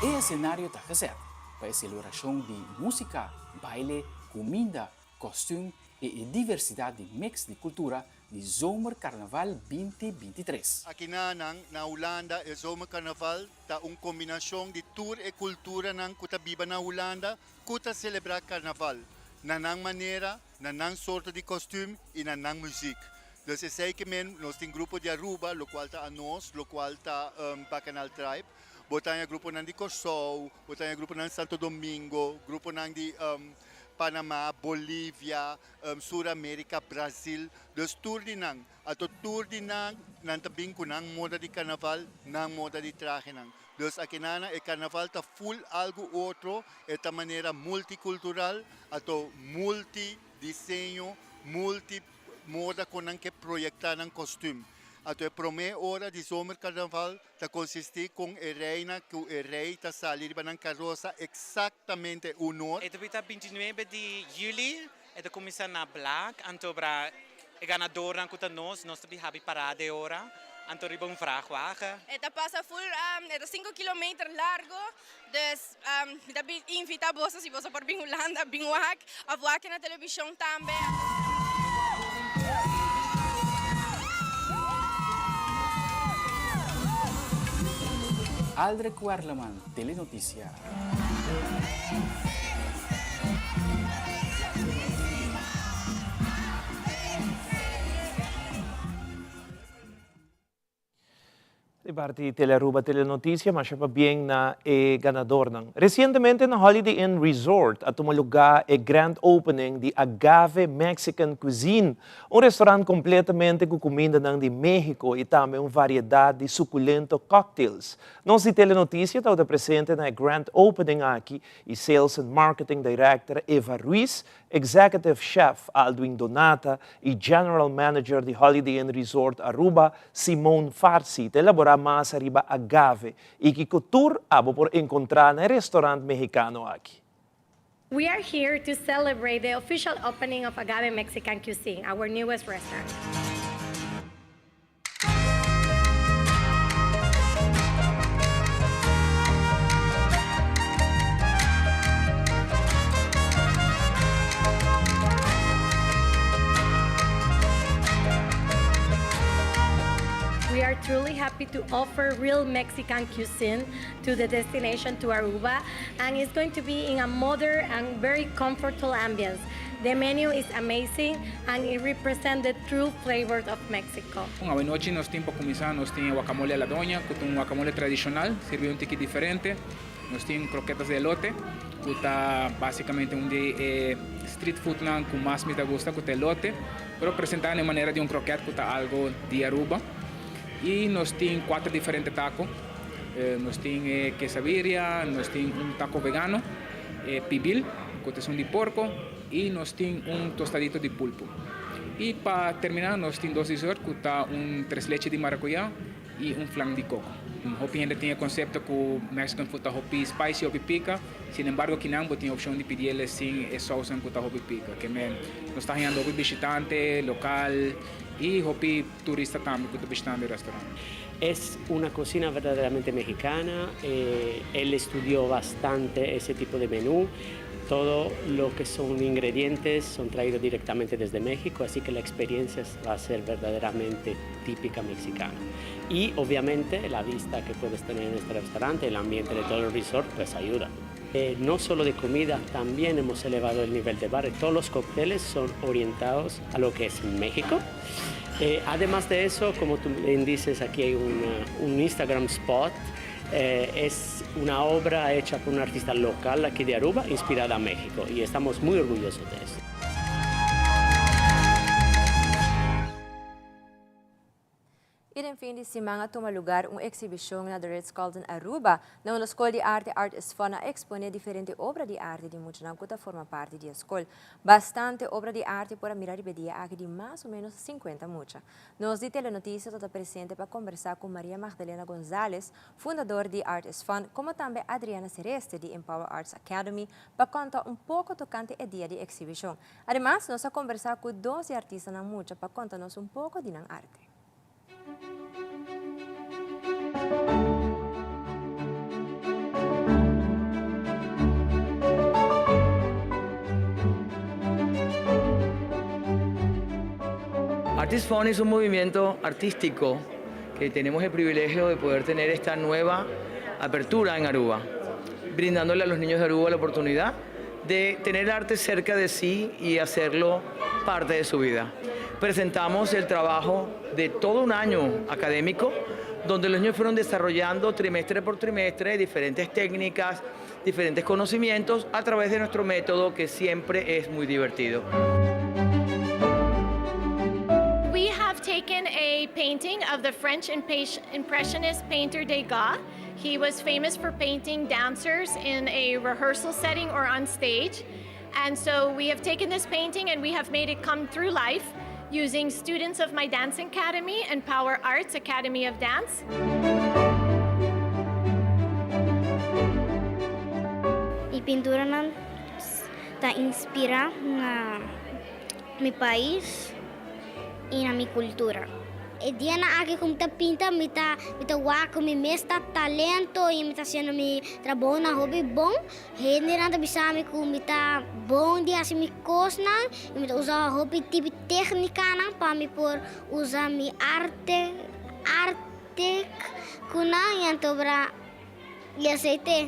E esenario ta gezet pa e selebrashon di músika, baile, kuminda, kòstüm i e diversidat di mix di kultura di Zomercarnaval 2023. Aki na nan, na Hulanda, e Zomercarnaval ta un kombinashon di tur e kulturanan ku ta biba na Hulanda ku ta selebrá karnaval na nan manera, na nan sorto di kòstüm i na nan muzik. Dus esei ke men nos tin grupo di Aruba, lokual ta Anos, lokual ta Bacchanal Tribe, bo ta haña gruponan di Kòrsou, bo ta haña gruponan di Santo Domingo, gruponan di. Panama, Bolivia, Sur America, Brazil, dus tur di nan. Anto tur di nan, nan ta bin ku nan moda di karnaval, nan moda di trahenan. Dus akinana e karnaval ta full algu otro, e ta manera multikultural, anto multi diseño, multi moda kon nan ke proyektá nan kostüm. Anto e promé ora di zomerkarnaval ta konsistí kon e reina ku e rei ta sali riba nan karosa eksaktamente un or. E ta bita bintinuebe di yüli, e ta kuminsá na Blaak, anto bra e ganadornan ku ta nos, nos ta bin habi parada e ora, anto riba un vrachtwagen. E ta pasa full, e ta sinku kilometer largo, dus mi ta bin invita boso si boso por bin Hulanda bin wak of wak na televishon tambe. Aldrich Werleman, Telenoticia. Di parti di Telearuba Telenoticia masha pabien na e ganadornan. Recientemente na Holiday Inn Resort a tuma lugar e grand opening di Agave Mexican Cuisine, un restaurant completamente cu cumindanan di Mexico y tambe un variedad di suculento cocktails. Nos di Telenoticia tabata presente na e grand opening aki y Sales and Marketing Director Eva Ruiz, Executive Chef Aldwin Donata y General Manager di Holiday Inn Resort Aruba, Simone Farsi ta elabora mas ariba agave y kico tur abo por encontra na e restaurant Mexicano aki. We are here to celebrate the official opening of Agave Mexican Cuisine, our newest restaurant. We are truly happy to offer real Mexican cuisine to the destination to Aruba and it's going to be in a modern and very comfortable ambience. The menu is amazing and it represents the true flavors of Mexico. Awe nochi nos tin pa cuminsa nos tin e guacamole a la doña cu ta un guacamole tradicional sirbi un tiki diferente. Nos tin croquetas de elote cu ta basicamente un di e street foodnan cu mas mi ta gusta cu ta elote pero presenta na e manera di un croquet cu ta algo di Aruba. Y nos tin cuater diferente taco. Nos tin e quesabirria, nos tin un taco vegano, e pibil cu ta esun di porco y nos tin un tostadito di pulpo. Y pa termina nos tin dos dessert cu ta un tres leche di maracuyá y un flan di coco. Hopi hende tin e concepto cu Mexican food ta hopi spicy, hopi pica, sin embargo kinan bo tin opcion di pidiele sin e sausnan cu ta hopi pica. Ke men nos ta hañando hopi bishitante local y hopi turista tambe cu ta bishitando e restaurant. Es una cocina verdaderamente mexicana, él estudió bastante ese tipo de menú, todo lo que son ingredientes son traídos directamente desde México, así que la experiencia va a ser verdaderamente típica mexicana. Y obviamente la vista que puedes tener en este restaurante, el ambiente de todo el resort, pues ayuda. Eh, no solo de comida, también hemos elevado el nivel de bar. Todos los cócteles son orientados a lo que es México. Eh, además de eso, como tú bien dices, aquí hay un Instagram spot. Eh, es una obra hecha por un artista local aquí de Aruba, inspirada a México, y estamos muy orgullosos de eso. Y den fin di siman a tuma lugar un exhibicion na The Ritz-Carlton Aruba, na unda Scol di Arte Art is Fun a expone diferente obra di arte di muchanan cu ta forma parti di e scol. Bastante obra di arte por a mira riba e dia aki di mas o menos cincuenta mucha. Nos di Telenoticia ta ta presente pa combersa cu Maria Magdalena Gonzalez, fundador di Art is Fun, como tambe Adriana Cereste di Empower Arts Academy pa conta un poco tocante e dia di exhibicion. Ademas nos a combersa cu dos di artistanan mucha pa conta nos un poco di nan arte. Artist Fund es un movimiento artístico que tenemos el privilegio de poder tener esta nueva apertura en Aruba, brindándole a los niños de Aruba la oportunidad de tener arte cerca de sí y hacerlo parte de su vida. Presentamos el trabajo de todo un año académico, donde los niños fueron desarrollando trimestre por trimestre diferentes técnicas, diferentes conocimientos a través de nuestro método que siempre es muy divertido. We have taken a painting of the French Impressionist painter Degas. He was famous for painting dancers in a rehearsal setting or on stage. And so we have taken this painting and we have made it come through life using students of my dance academy and Power Arts Academy of Dance. Mi pinturanan ta inspirá na mi pais i na mi kultura. E dianan aki ku mi ta pinta mi ta mi ta wak ku mi mes ta talento i mi ta hasiendo mi trabounan hopi bon. Hendenan ta bisa mi ku mi ta bon di hasi mi kosnan i mi ta usa hopi tipi téknikanan pa mi por usa mi arte arte ku nan i anto bra i aseit'é.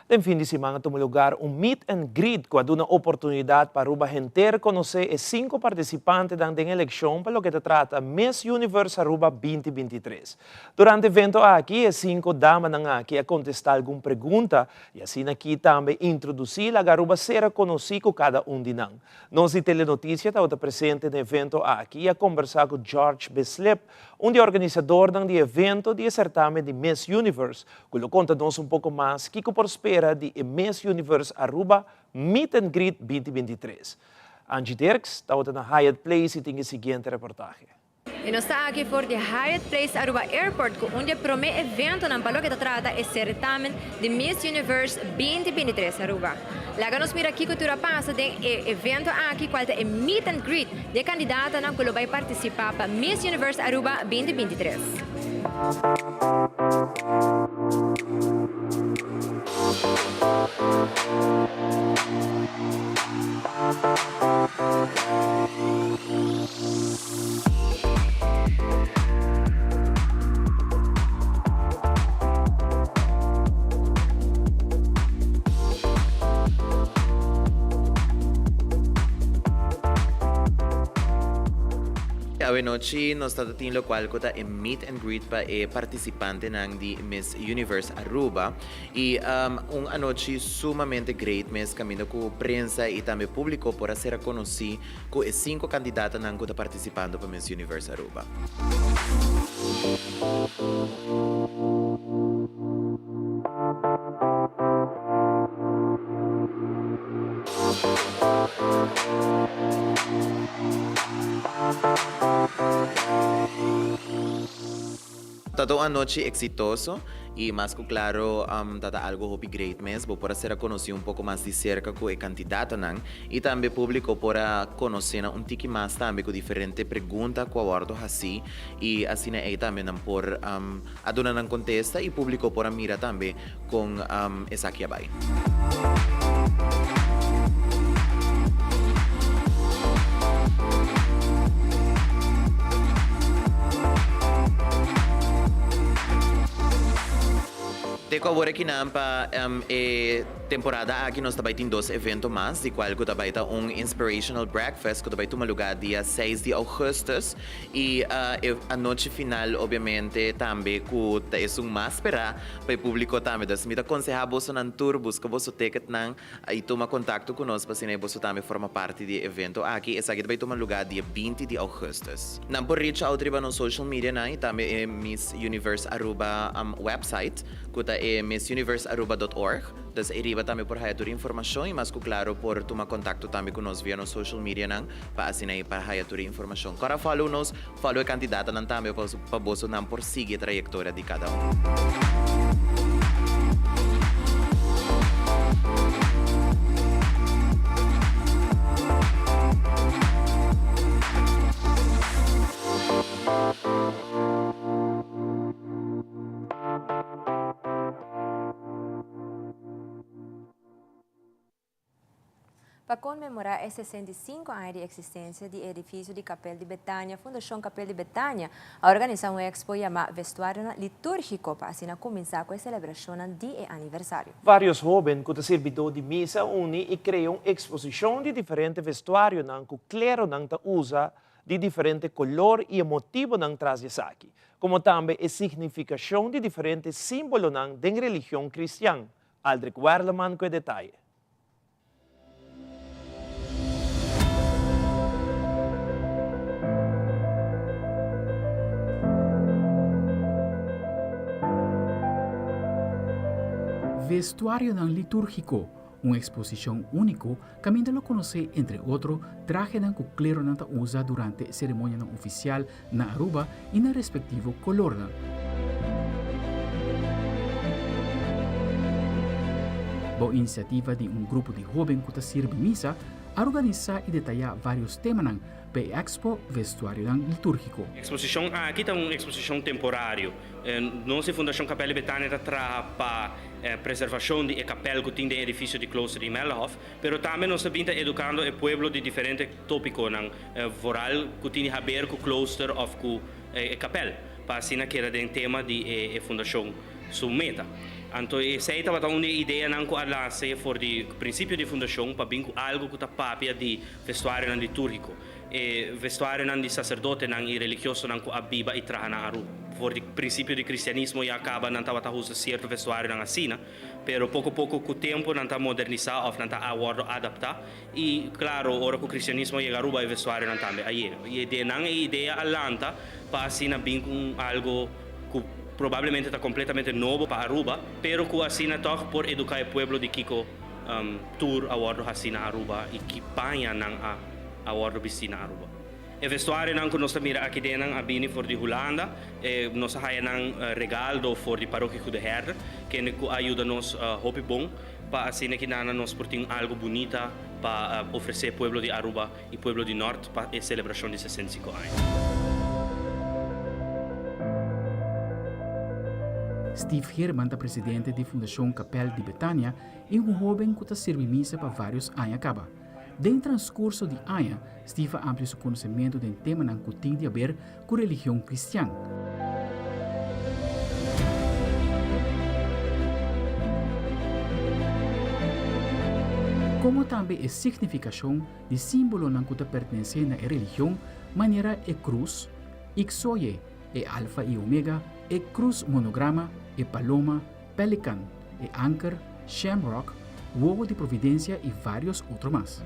Den fin di siman a tuma lugar un meet and greet cu a duna oportunidad pa Aruba henter conoce e cinco participantenan den eleccion pa loke ta trata Miss Universe Aruba 2023. Durante evento aki e cinco damanan aki a contesta algun pregunta y asina aki tambe introduci laga Aruba sera conoci cu cada un di nan. Nos di Telenoticia tabata presente na evento aki y a combersa cu George Bislip, un di e organisadornan di evento di e certamen di Miss Universe, cu lo conta nos un poco mas kico por spera di e Miss Universe Aruba Meet and Greet 2023. Angie Dirks tabata na Hyatt Place y tin e siguiente reportahe. Y nos ta aki for di Hyatt Place Aruba Airport cu un di e prome eventonan pa loke ta trata e certamen di Miss Universe 2023 Aruba. Laga nos mira kico tur a pasa den e evento aki cual ta e meet and greet di e candidatanan cu lo bay participa pa Miss Universe Aruba 2023. Awe nochi nos ta tin locual cu ta e meet and greet pa e participantenan di Miss Universe Aruba y un anochi sumamente great mes caminda cu prensa y tambe publico por a ser conoci cu e cinco candidatanan cu ta participando pa Miss Universe Aruba. Ta ta un anochi exitoso y mas cu claro ta ta algo hopi great mes. Bo por a ser a conoci un poco mas di cerca cu e candidatanan y tambe publico por a conoce nan un tiki mas tambe cu diferente pregunta cu a wordo haci y asina ey tambe nan por a duna nan contesta y publico por a mira tambe con esaki a bay. Te cu awor akinan pa e temporada aki nos ta bay tin dos evento mas, di cual cu ta bay ta un Inspirational Breakfast cu ta bay tuma lugar dia seis di augustus y e anochi final obviamente tambe cu ta esun mas spera Pa e publico tambe. Dus mi ta conseha bosonan tur busca boso ticketnan y tuma contacto cu nos pa asina boso tambe forma parti di e evento aki. Esaki ta bay tuma lugar dia 20 di augustus. Nan por reach out riba nos social medianan y tambe e Miss Universe Aruba website cu ta e missuniversearuba dot org. Dus eyriba tambe por haya tur informacion y mas cu claro por tuma contacto tambe cu nos via nos social medianan pa asina pa haya tur e informacion. Cora follow nos. Follow e kandidatonan tambe pa boso nan por sigui e trayektoria di kada un. Pa konmemorá e 65 aña di eksistensia di e edifisio di Kapel di Betania, Fundashon Kapel di Betania a organisá un ekspo yamá Vestuarionan Litúrgiko pa asina kuminsá ku e selebrashonnan di e aniversario. Vários hóben ku ta sirbidó di misa a uni i krea un eksposishon di diferente vestuarionan ku kleronan ta usa di diferente kolor i e motibonan tras di esaki, komo tambe e signifikashon di diferente símbolonan den religion kristian. Aldrich Werleman ku e detaye. Vestuarionan litúrgiko, un eksposishon úniko kaminda lo konosé entre otro trahenan ku kleronan ta usa durante seremonianan ofisial na Aruba i nan respektivo kolornan. Bou inisiativa di un grupo di hóben ku ta sirbi misa, a organisá i detayá vários temanan pa e Expo Vestuarionan Litúrgiko. Eksposishon aki ta un eksposishon temporario. Nos di Fundashon Kapèl di Betania ta traha pa preservashon di e kapèl ku tin den edifisio di Klooster di Imeldahof, pero tambe nos ta bin ta edukando e pueblo di diferente tópikonan. Vooral ku tin di haber ku klooster òf ku e kapèl, pa asina keda den tema di e fundashon su meta. Anto esei tabata un di e ideanan ku a nase for di prinsipio di fundashon pa bin ku algu ku ta papia di vestuarionan litúrgiko, e vestuarionan di saserdotenan i religiosonan ku a biba i traha na Aruba. For di prinsipio di kristianismo ya kaba nan tabata usa sierto vestuarionan asina, pero poko poko ku tempu nan ta modernisá òf nan ta a wòrdu adaptá. I klaro, ora ku kristianismo a yega Aruba e vestuarionan tambe a yega. I den nan e idea a lanta pa asina bin ku un algo ku probablemente ta kompletamente nobo pa Aruba, pero ku asina tòg por eduká e pueblo di kiko tur a wòrdu hasí na Aruba i ki paña nan a a wòrdu bistí na Aruba. E vestuarionan ku nos ta mira aki den nan a bini for di Hulanda. Nos a haya nan regaldo for di Parokia Goede Herder, kende ku a yuda nos hopi bon. Pa asina ki nana nos por tin algo bunita pa ofrece pueblo di Aruba y pueblo di Nort pa e celebracion di 65 aña. Steve Geerman ta presidente di Fundacion Kapel di Betania y un hoben cu ta sirbi misa pa varios aña caba. Den transcurso di aña, Steve a amplia su conocemento den temanan cu tin di haber cu religion cristian. Como tambe e significacion di simbolonan cu ta pertenece na e religion manera e cruz, Ixoye, e alfa y omega, e cruz monograma, e paloma, pelican, e anker, shamrock, wowo di providencia y varios otro mas.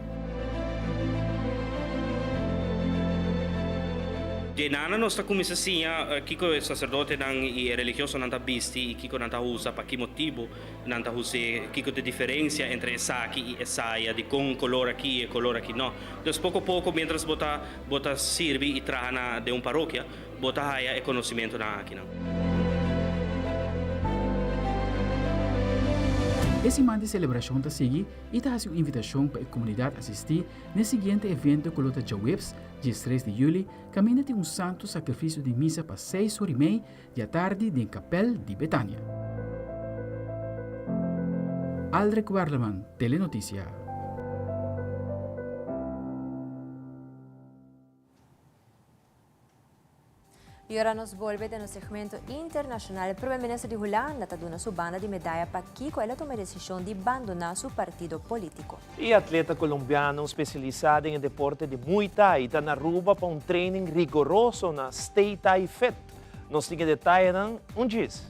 Dje nana nos ta kuminsá siña kiko e saserdotenan i e religiosonan ta bisti i kiko nan ta usa, pa ki motibu nan ta us'é, kiko ta e diferensia entre esaki i esaya, dikon kolor aki i e kolor aki no. Dus poko poko miéntras bo ta bo ta sirbi i traha na den un parokia, Bo ta haya e conocimentonan akinan. E siman di celebracion ta sigui y ta haci un invitacion pa e comunidad asisti n'e siguiente evento cu lo ta djaweps, diestres di juli, caminda tin un santo sacrificio di misa pa seis ora y mei di atardi den Kapel di Betania. Aldrich Werleman, Telenoticia. Y ora nos bolbe den nos segmento internacional, Prome Minister di Hulanda ta duna su banda di medaya pakico el a tuma e decision di bandona su partido politico. E atleta colombiano specialisa den e deporte di Muay Thai ta na Aruba pa un training rigoroso na Stay Thai Fit. Nos tin e detayenan un djis.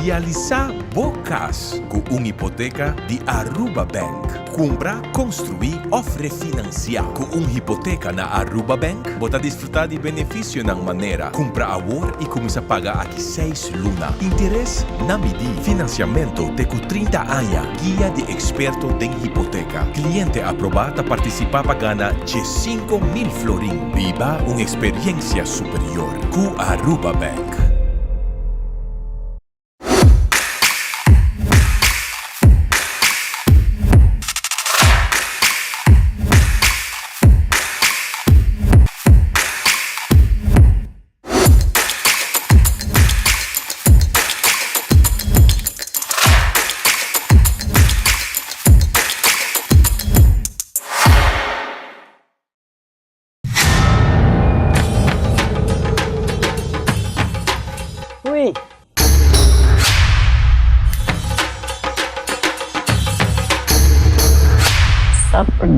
Realisá bo kas ku un hipoteka di Aruba Bank. Kumpra, konstruí òf refinansiá. Ku un hipoteka na Aruba Bank, bo ta disfrutá di benefisionan manera, kumpra awor i kuminsá paga aki seis luna, interes na midí, finansiamentu te ku 30 aña, guia di eksperto den hipoteka. Kliente aprobá ta partisipá pa gana 15,000 florin. Biba un eksperiensia superior ku Aruba Bank.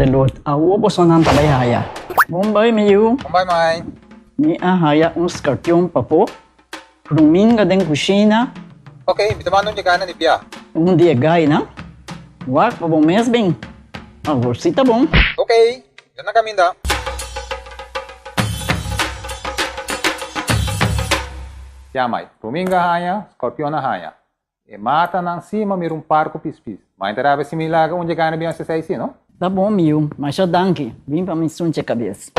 De lot, awo bosonan ta bai haya. Bon bai, mi yu. Bon bai, mai. Mi a haya un skarpion pafó, ruminga den kushina. Ok, mi ta manda un di gainan di bia. Un di e gainan? Wak pa bo mes bin. Awor si ta bon. Ok, mi ta na kaminda. Ya, mai. Ruminga a haña, skorpion a haña. E matanan si ma mira un par ku pispis. Ma e ta rabia si mi laga un dje gana bin hasi esei si, no? Ta bon mi yu, masha danki. Bin pa mi sunche kabes.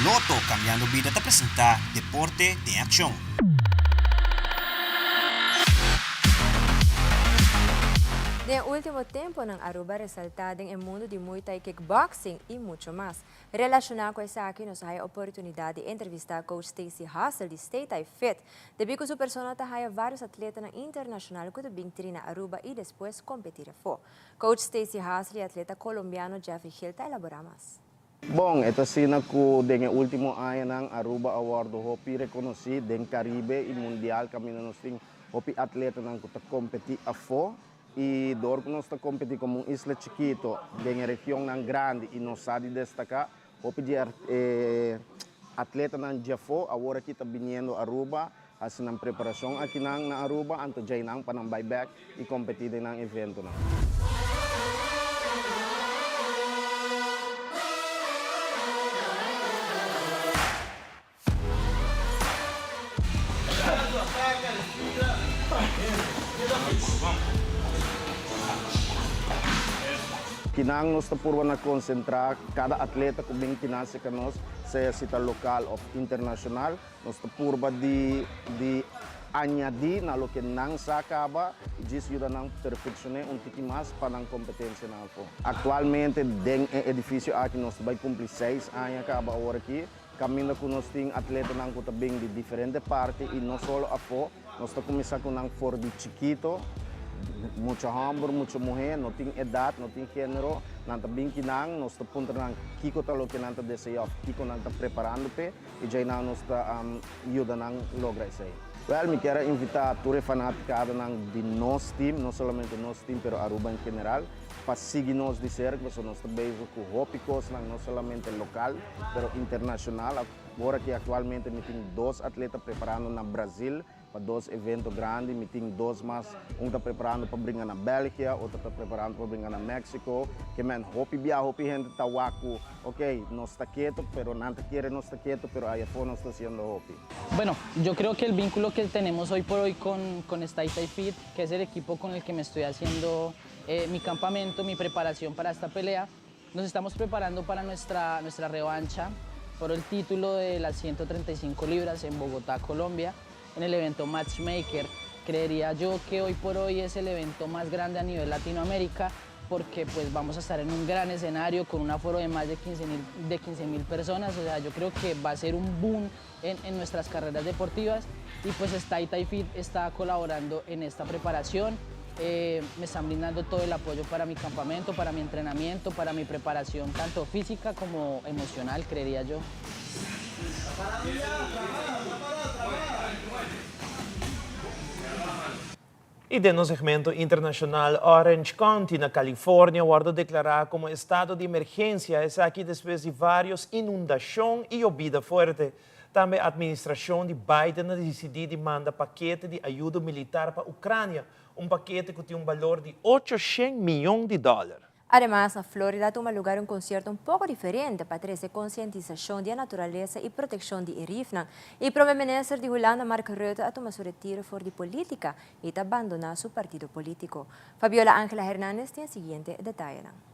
Lotto Cambiando Bida ta presenta Deporte den Accion. Den ultimo temponan Aruba a resalta den e mundo di Muay Thai Kickboxing y mucho mas. Relaciona cu esaki nos a haya oportunidad di entrevista coach Stacey Hassel di Stay Thai Fit. Debi cu su persona ta haya varios atletanan internacional cu ta bin trina Aruba y despues competi afo. Coach Stacey Hassel y atleta Colombiano Jeffrey Gil ta elabora mas. Bon, e ta asina cu den e ultimo añanan Aruba a wordo hopi reconoci den Caribe y mundial caminda nos tin hopi atletanan cu ta competi afo y door cu nos ta competi como un isla chikito den e regionnan grandi y nos sa di destaca hopi di e atletanan djafo awor aki ta biniendo Aruba haci nan preparacion akinan na Aruba anto djainan pa nan bay bek y competi den nan eventonan. Kinan nos ta purba na concentra cada atleta cu bin kinan cerca nos, sea si ta local of internacional. Nos ta purba di di añadí na loke nan sa kaba i djis yuda nan perfekshoné un tiki mas pa nan kompetensianan afó. Aktualmente den e edifisio aki nos ta bai kumpli seis aña kaba awor aki, kaminda ku nos tin atletanan ku ta bin di diferente parti i no solo afó. Nos ta kuminsá ku nan for di chikito, mucha hòmber, mucha muhé, no tin edat, no tin género, nan ta bin kinan, nos ta puntra nan kiko ta loke nan ta deseá òf kiko nan ta preparando p'e. I djainan nos ta yuda nan logra esei. Wèl, mi kier a invitá tur e fanatikadonan di nos team, no solamente nos team pero Aruba en general, pa sigui nos di serka pasobra nos ta bezig ku hopi kosnan no solamente lokal pero internashonal. Awor aki aktualmente mi tin dos atleta preparando na Brazil Pa dos evento grandi mi tin dos mas, un ta preparando pa bringa na Belgia, otro ta preparando pa bringa na Mexico. Ke men hopi bia hopi hende ta wak ku ok nos ta keto pero nan ta kere nos ta keto pero ayafó nos ta haciendo hopi. Bueno, yo creo que el vínculo que tenemos hoy por hoy con, con Stay Tai Fit, que es el equipo con el que me estoy haciendo eh, mi campamento, mi preparación para esta pelea, nos estamos preparando para nuestra, nuestra revancha por el título de las 135 libras en Bogotá, Colombia, en el evento Matchmaker. Creería yo que hoy por hoy es el evento más grande a nivel Latinoamérica porque pues vamos a estar en un gran escenario con un aforo de más de 15 mil de personas, o sea, yo creo que va a ser un boom en, en nuestras carreras deportivas y pues Stay Fit está colaborando en esta preparación. Eh, me están brindando todo el apoyo para mi campamento, para mi entrenamiento, para mi preparación, tanto física como emocional, creería yo. Y den nos segmento internacional, Orange County na California a wordo declara como estado di emergencia, esaki despues di varios inundacion y yobida fuerte. Tambe administracion di Biden a dicidi di manda pakete di ayudo militar pa Ucrania, un pakete cu tin un balor di 800 miyon di dollar. Ademas, na Florida a tuma lugar un concierto un poco diferente pa trece concientisacion di e naturalesa y proteccion di e rifnan. Y Prome Minister di Hulanda Mark Rutte a tuma su retiro for di politica y ta bandona su partido politico. Fabiola Angela Hernandez tin e siguiente detayenan.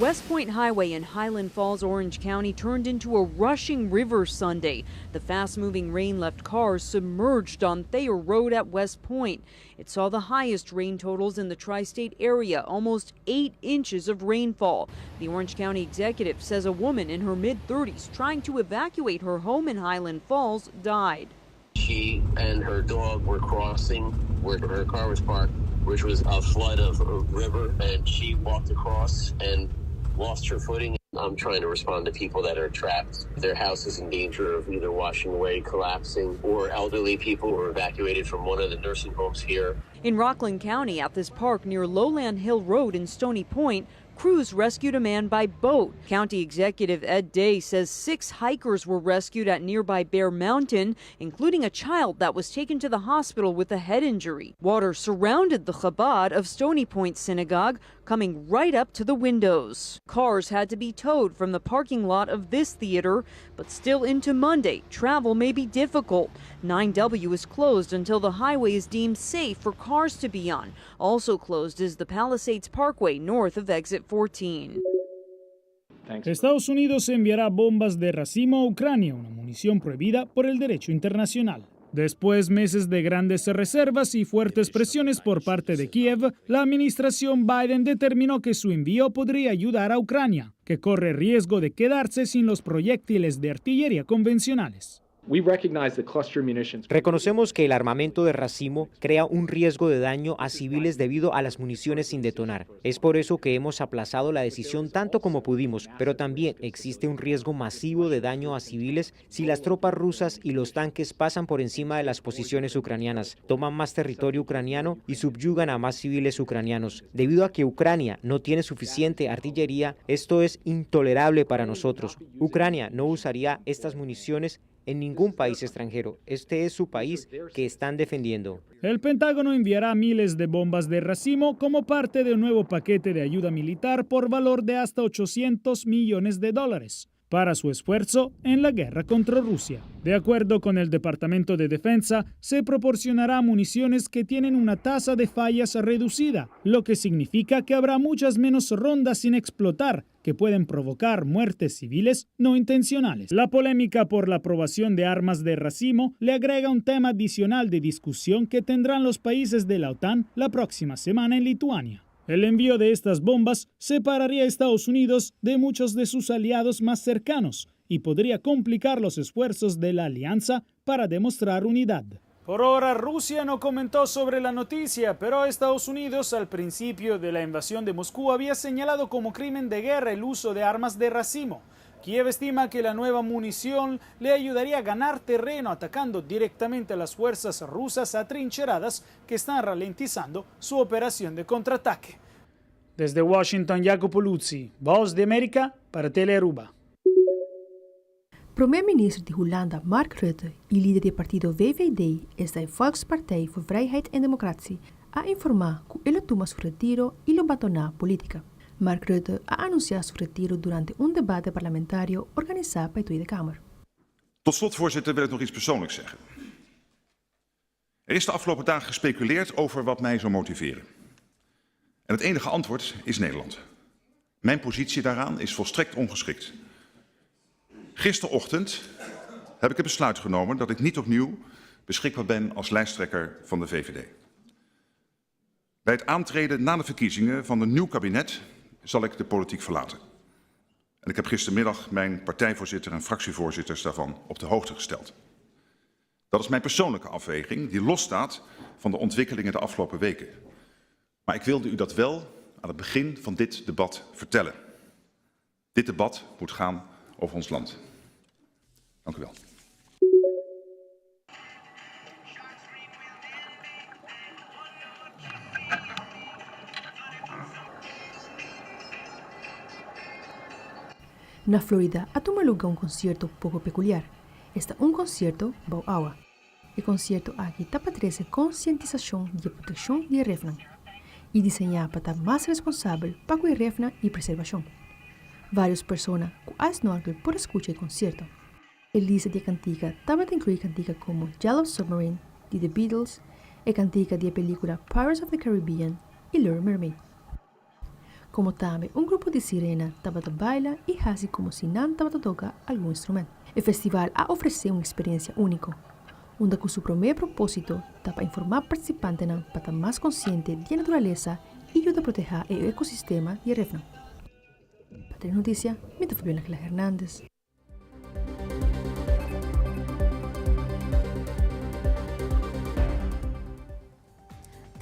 West Point Highway in Highland Falls, Orange County turned into a rushing river Sunday. The fast moving rain left cars submerged on Thayer Road at West Point. It saw the highest rain totals in the tri state area, almost 8 inches of rainfall. The Orange County executive says a woman in her mid 30s trying to evacuate her home in Highland Falls died. She and her dog were crossing where her car was parked. which was a flood of a river and she walked across and lost her footing. I'm trying to respond to people that are trapped. Their house is in danger of either washing away, collapsing, or elderly people who were evacuated from one of the nursing homes here. In Rockland County, at this park near Lowland Hill Road in Stony Point, crews rescued a man by boat. County Executive Ed Day says six hikers were rescued at nearby Bear Mountain, including a child that was taken to the hospital with a head injury. Water surrounded the Chabad of Stony Point Synagogue, coming right up to the windows. Cars had to be towed from the parking lot of this theater, but still into Monday, travel may be difficult. 9W is closed until the highway is deemed safe for cars to be on. Also closed is the Palisades Parkway north of exit 14. Estados Unidos enviará bombas de racimo a Ucrania, una munición prohibida por el derecho internacional. Después meses de grandes reservas y fuertes presiones por parte de Kiev, la administración Biden determinó que su envío podría ayudar a Ucrania, que corre riesgo de quedarse sin los proyectiles de artillería convencionales. Reconocemos que el armamento de racimo crea un riesgo de daño a civiles debido a las municiones sin detonar. Es por eso que hemos aplazado la decisión tanto como pudimos, pero también existe un riesgo masivo de daño a civiles si las tropas rusas y los tanques pasan por encima de las posiciones ucranianas, toman más territorio ucraniano y subyugan a más civiles ucranianos. Debido a que Ucrania no tiene suficiente artillería, esto es intolerable para nosotros. Ucrania no usaría estas municiones en ningún país extranjero. Este es su país que están defendiendo. El Pentágono enviará miles de bombas de racimo como parte de un nuevo paquete de ayuda militar por valor de hasta 800 millones de dólares para su esfuerzo en la guerra contra Rusia. De acuerdo con el Departamento de Defensa, se proporcionará municiones que tienen una tasa de fallas reducida, lo que significa que habrá muchas menos rondas sin explotar que pueden provocar muertes civiles no intencionales. La polémica por la aprobación de armas de racimo le agrega un tema adicional de discusión que tendrán los países de la OTAN la próxima semana en Lituania. El envío de estas bombas separaría a Estados Unidos de muchos de sus aliados más cercanos y podría complicar los esfuerzos de la alianza para demostrar unidad. Por ahora, Rusia no comentó sobre la noticia, pero Estados Unidos al principio de la invasión de Moscú había señalado como crimen de guerra el uso de armas de racimo. Kiev estima que la nueva munición le ayudaría a ganar terreno atacando directamente a las fuerzas rusas atrincheradas que están ralentizando su operación de contraataque. Desde Washington, Jacopo Luzzi, Voz de América para Telearuba. Prome minister di Hulanda Mark Rutte y lider di partido VVD, esta e Volkspartij voor Vrijheid en Democratie, a informa cu e lo tuma su retiro y lo bandona politica. Mark Rutte a anuncia su retiro durante un debate parlamentario organisa pa e Tweede Kamer. Tot slot, voorzitter, wil ik nog iets persoonlijks zeggen. Er is de afgelopen dagen gespeculeerd over wat mij zou motiveren. En het enige antwoord is Nederland. Mijn positie daaraan is volstrekt ongeschikt. Gisterochtend heb ik het besluit genomen dat ik niet opnieuw beschikbaar ben als lijsttrekker van de VVD. Bij het aantreden na de verkiezingen van een nieuw kabinet zal ik de politiek verlaten. En ik heb gistermiddag mijn partijvoorzitter en fractievoorzitters daarvan op de hoogte gesteld. Dat is mijn persoonlijke afweging die losstaat van de ontwikkelingen de afgelopen weken. Maar ik wilde u dat wel aan het begin van dit debat vertellen. Dit debat moet gaan over ons land. Dank u wel. Na Florida a tuma luga un concierto poco peculiar, esta un concierto bou awa. E concierto aki ta pa trece concientisacion di e proteccion di e refnan y diseña pa ta mas responsabel pa cu e refnan y preservacion. Varios persona cu a snorkel por a scucha e concierto. E lista di e cantica tabata inclui cantica como Yellow Submarine di The Beatles, e cantica di e pelicula Pirates of the Caribbean y Little Mermaid. Como tambe un grupo di sirena tabata baila y haci como si nan tabata toca algun instrument. E festival a ofrece un experiencia unico, unda cu su prome proposito ta pa informa participantenan pa ta mas consciente di e naturalesa y yuda proteha e ecosistema di e refnan. Pa Telenoticia, mi ta Fabiola Angela Hernandez.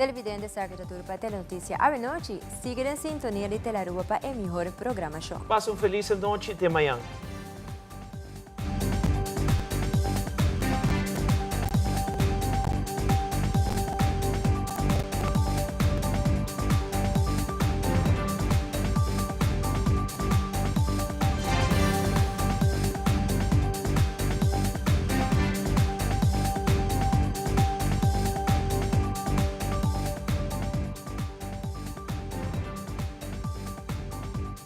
Televidente esaki ta tur pa Telenoticia awe nochi. Sigui den sintonia di Telearuba pa e mihor programacion. Pasa un feliz nochi te mañan.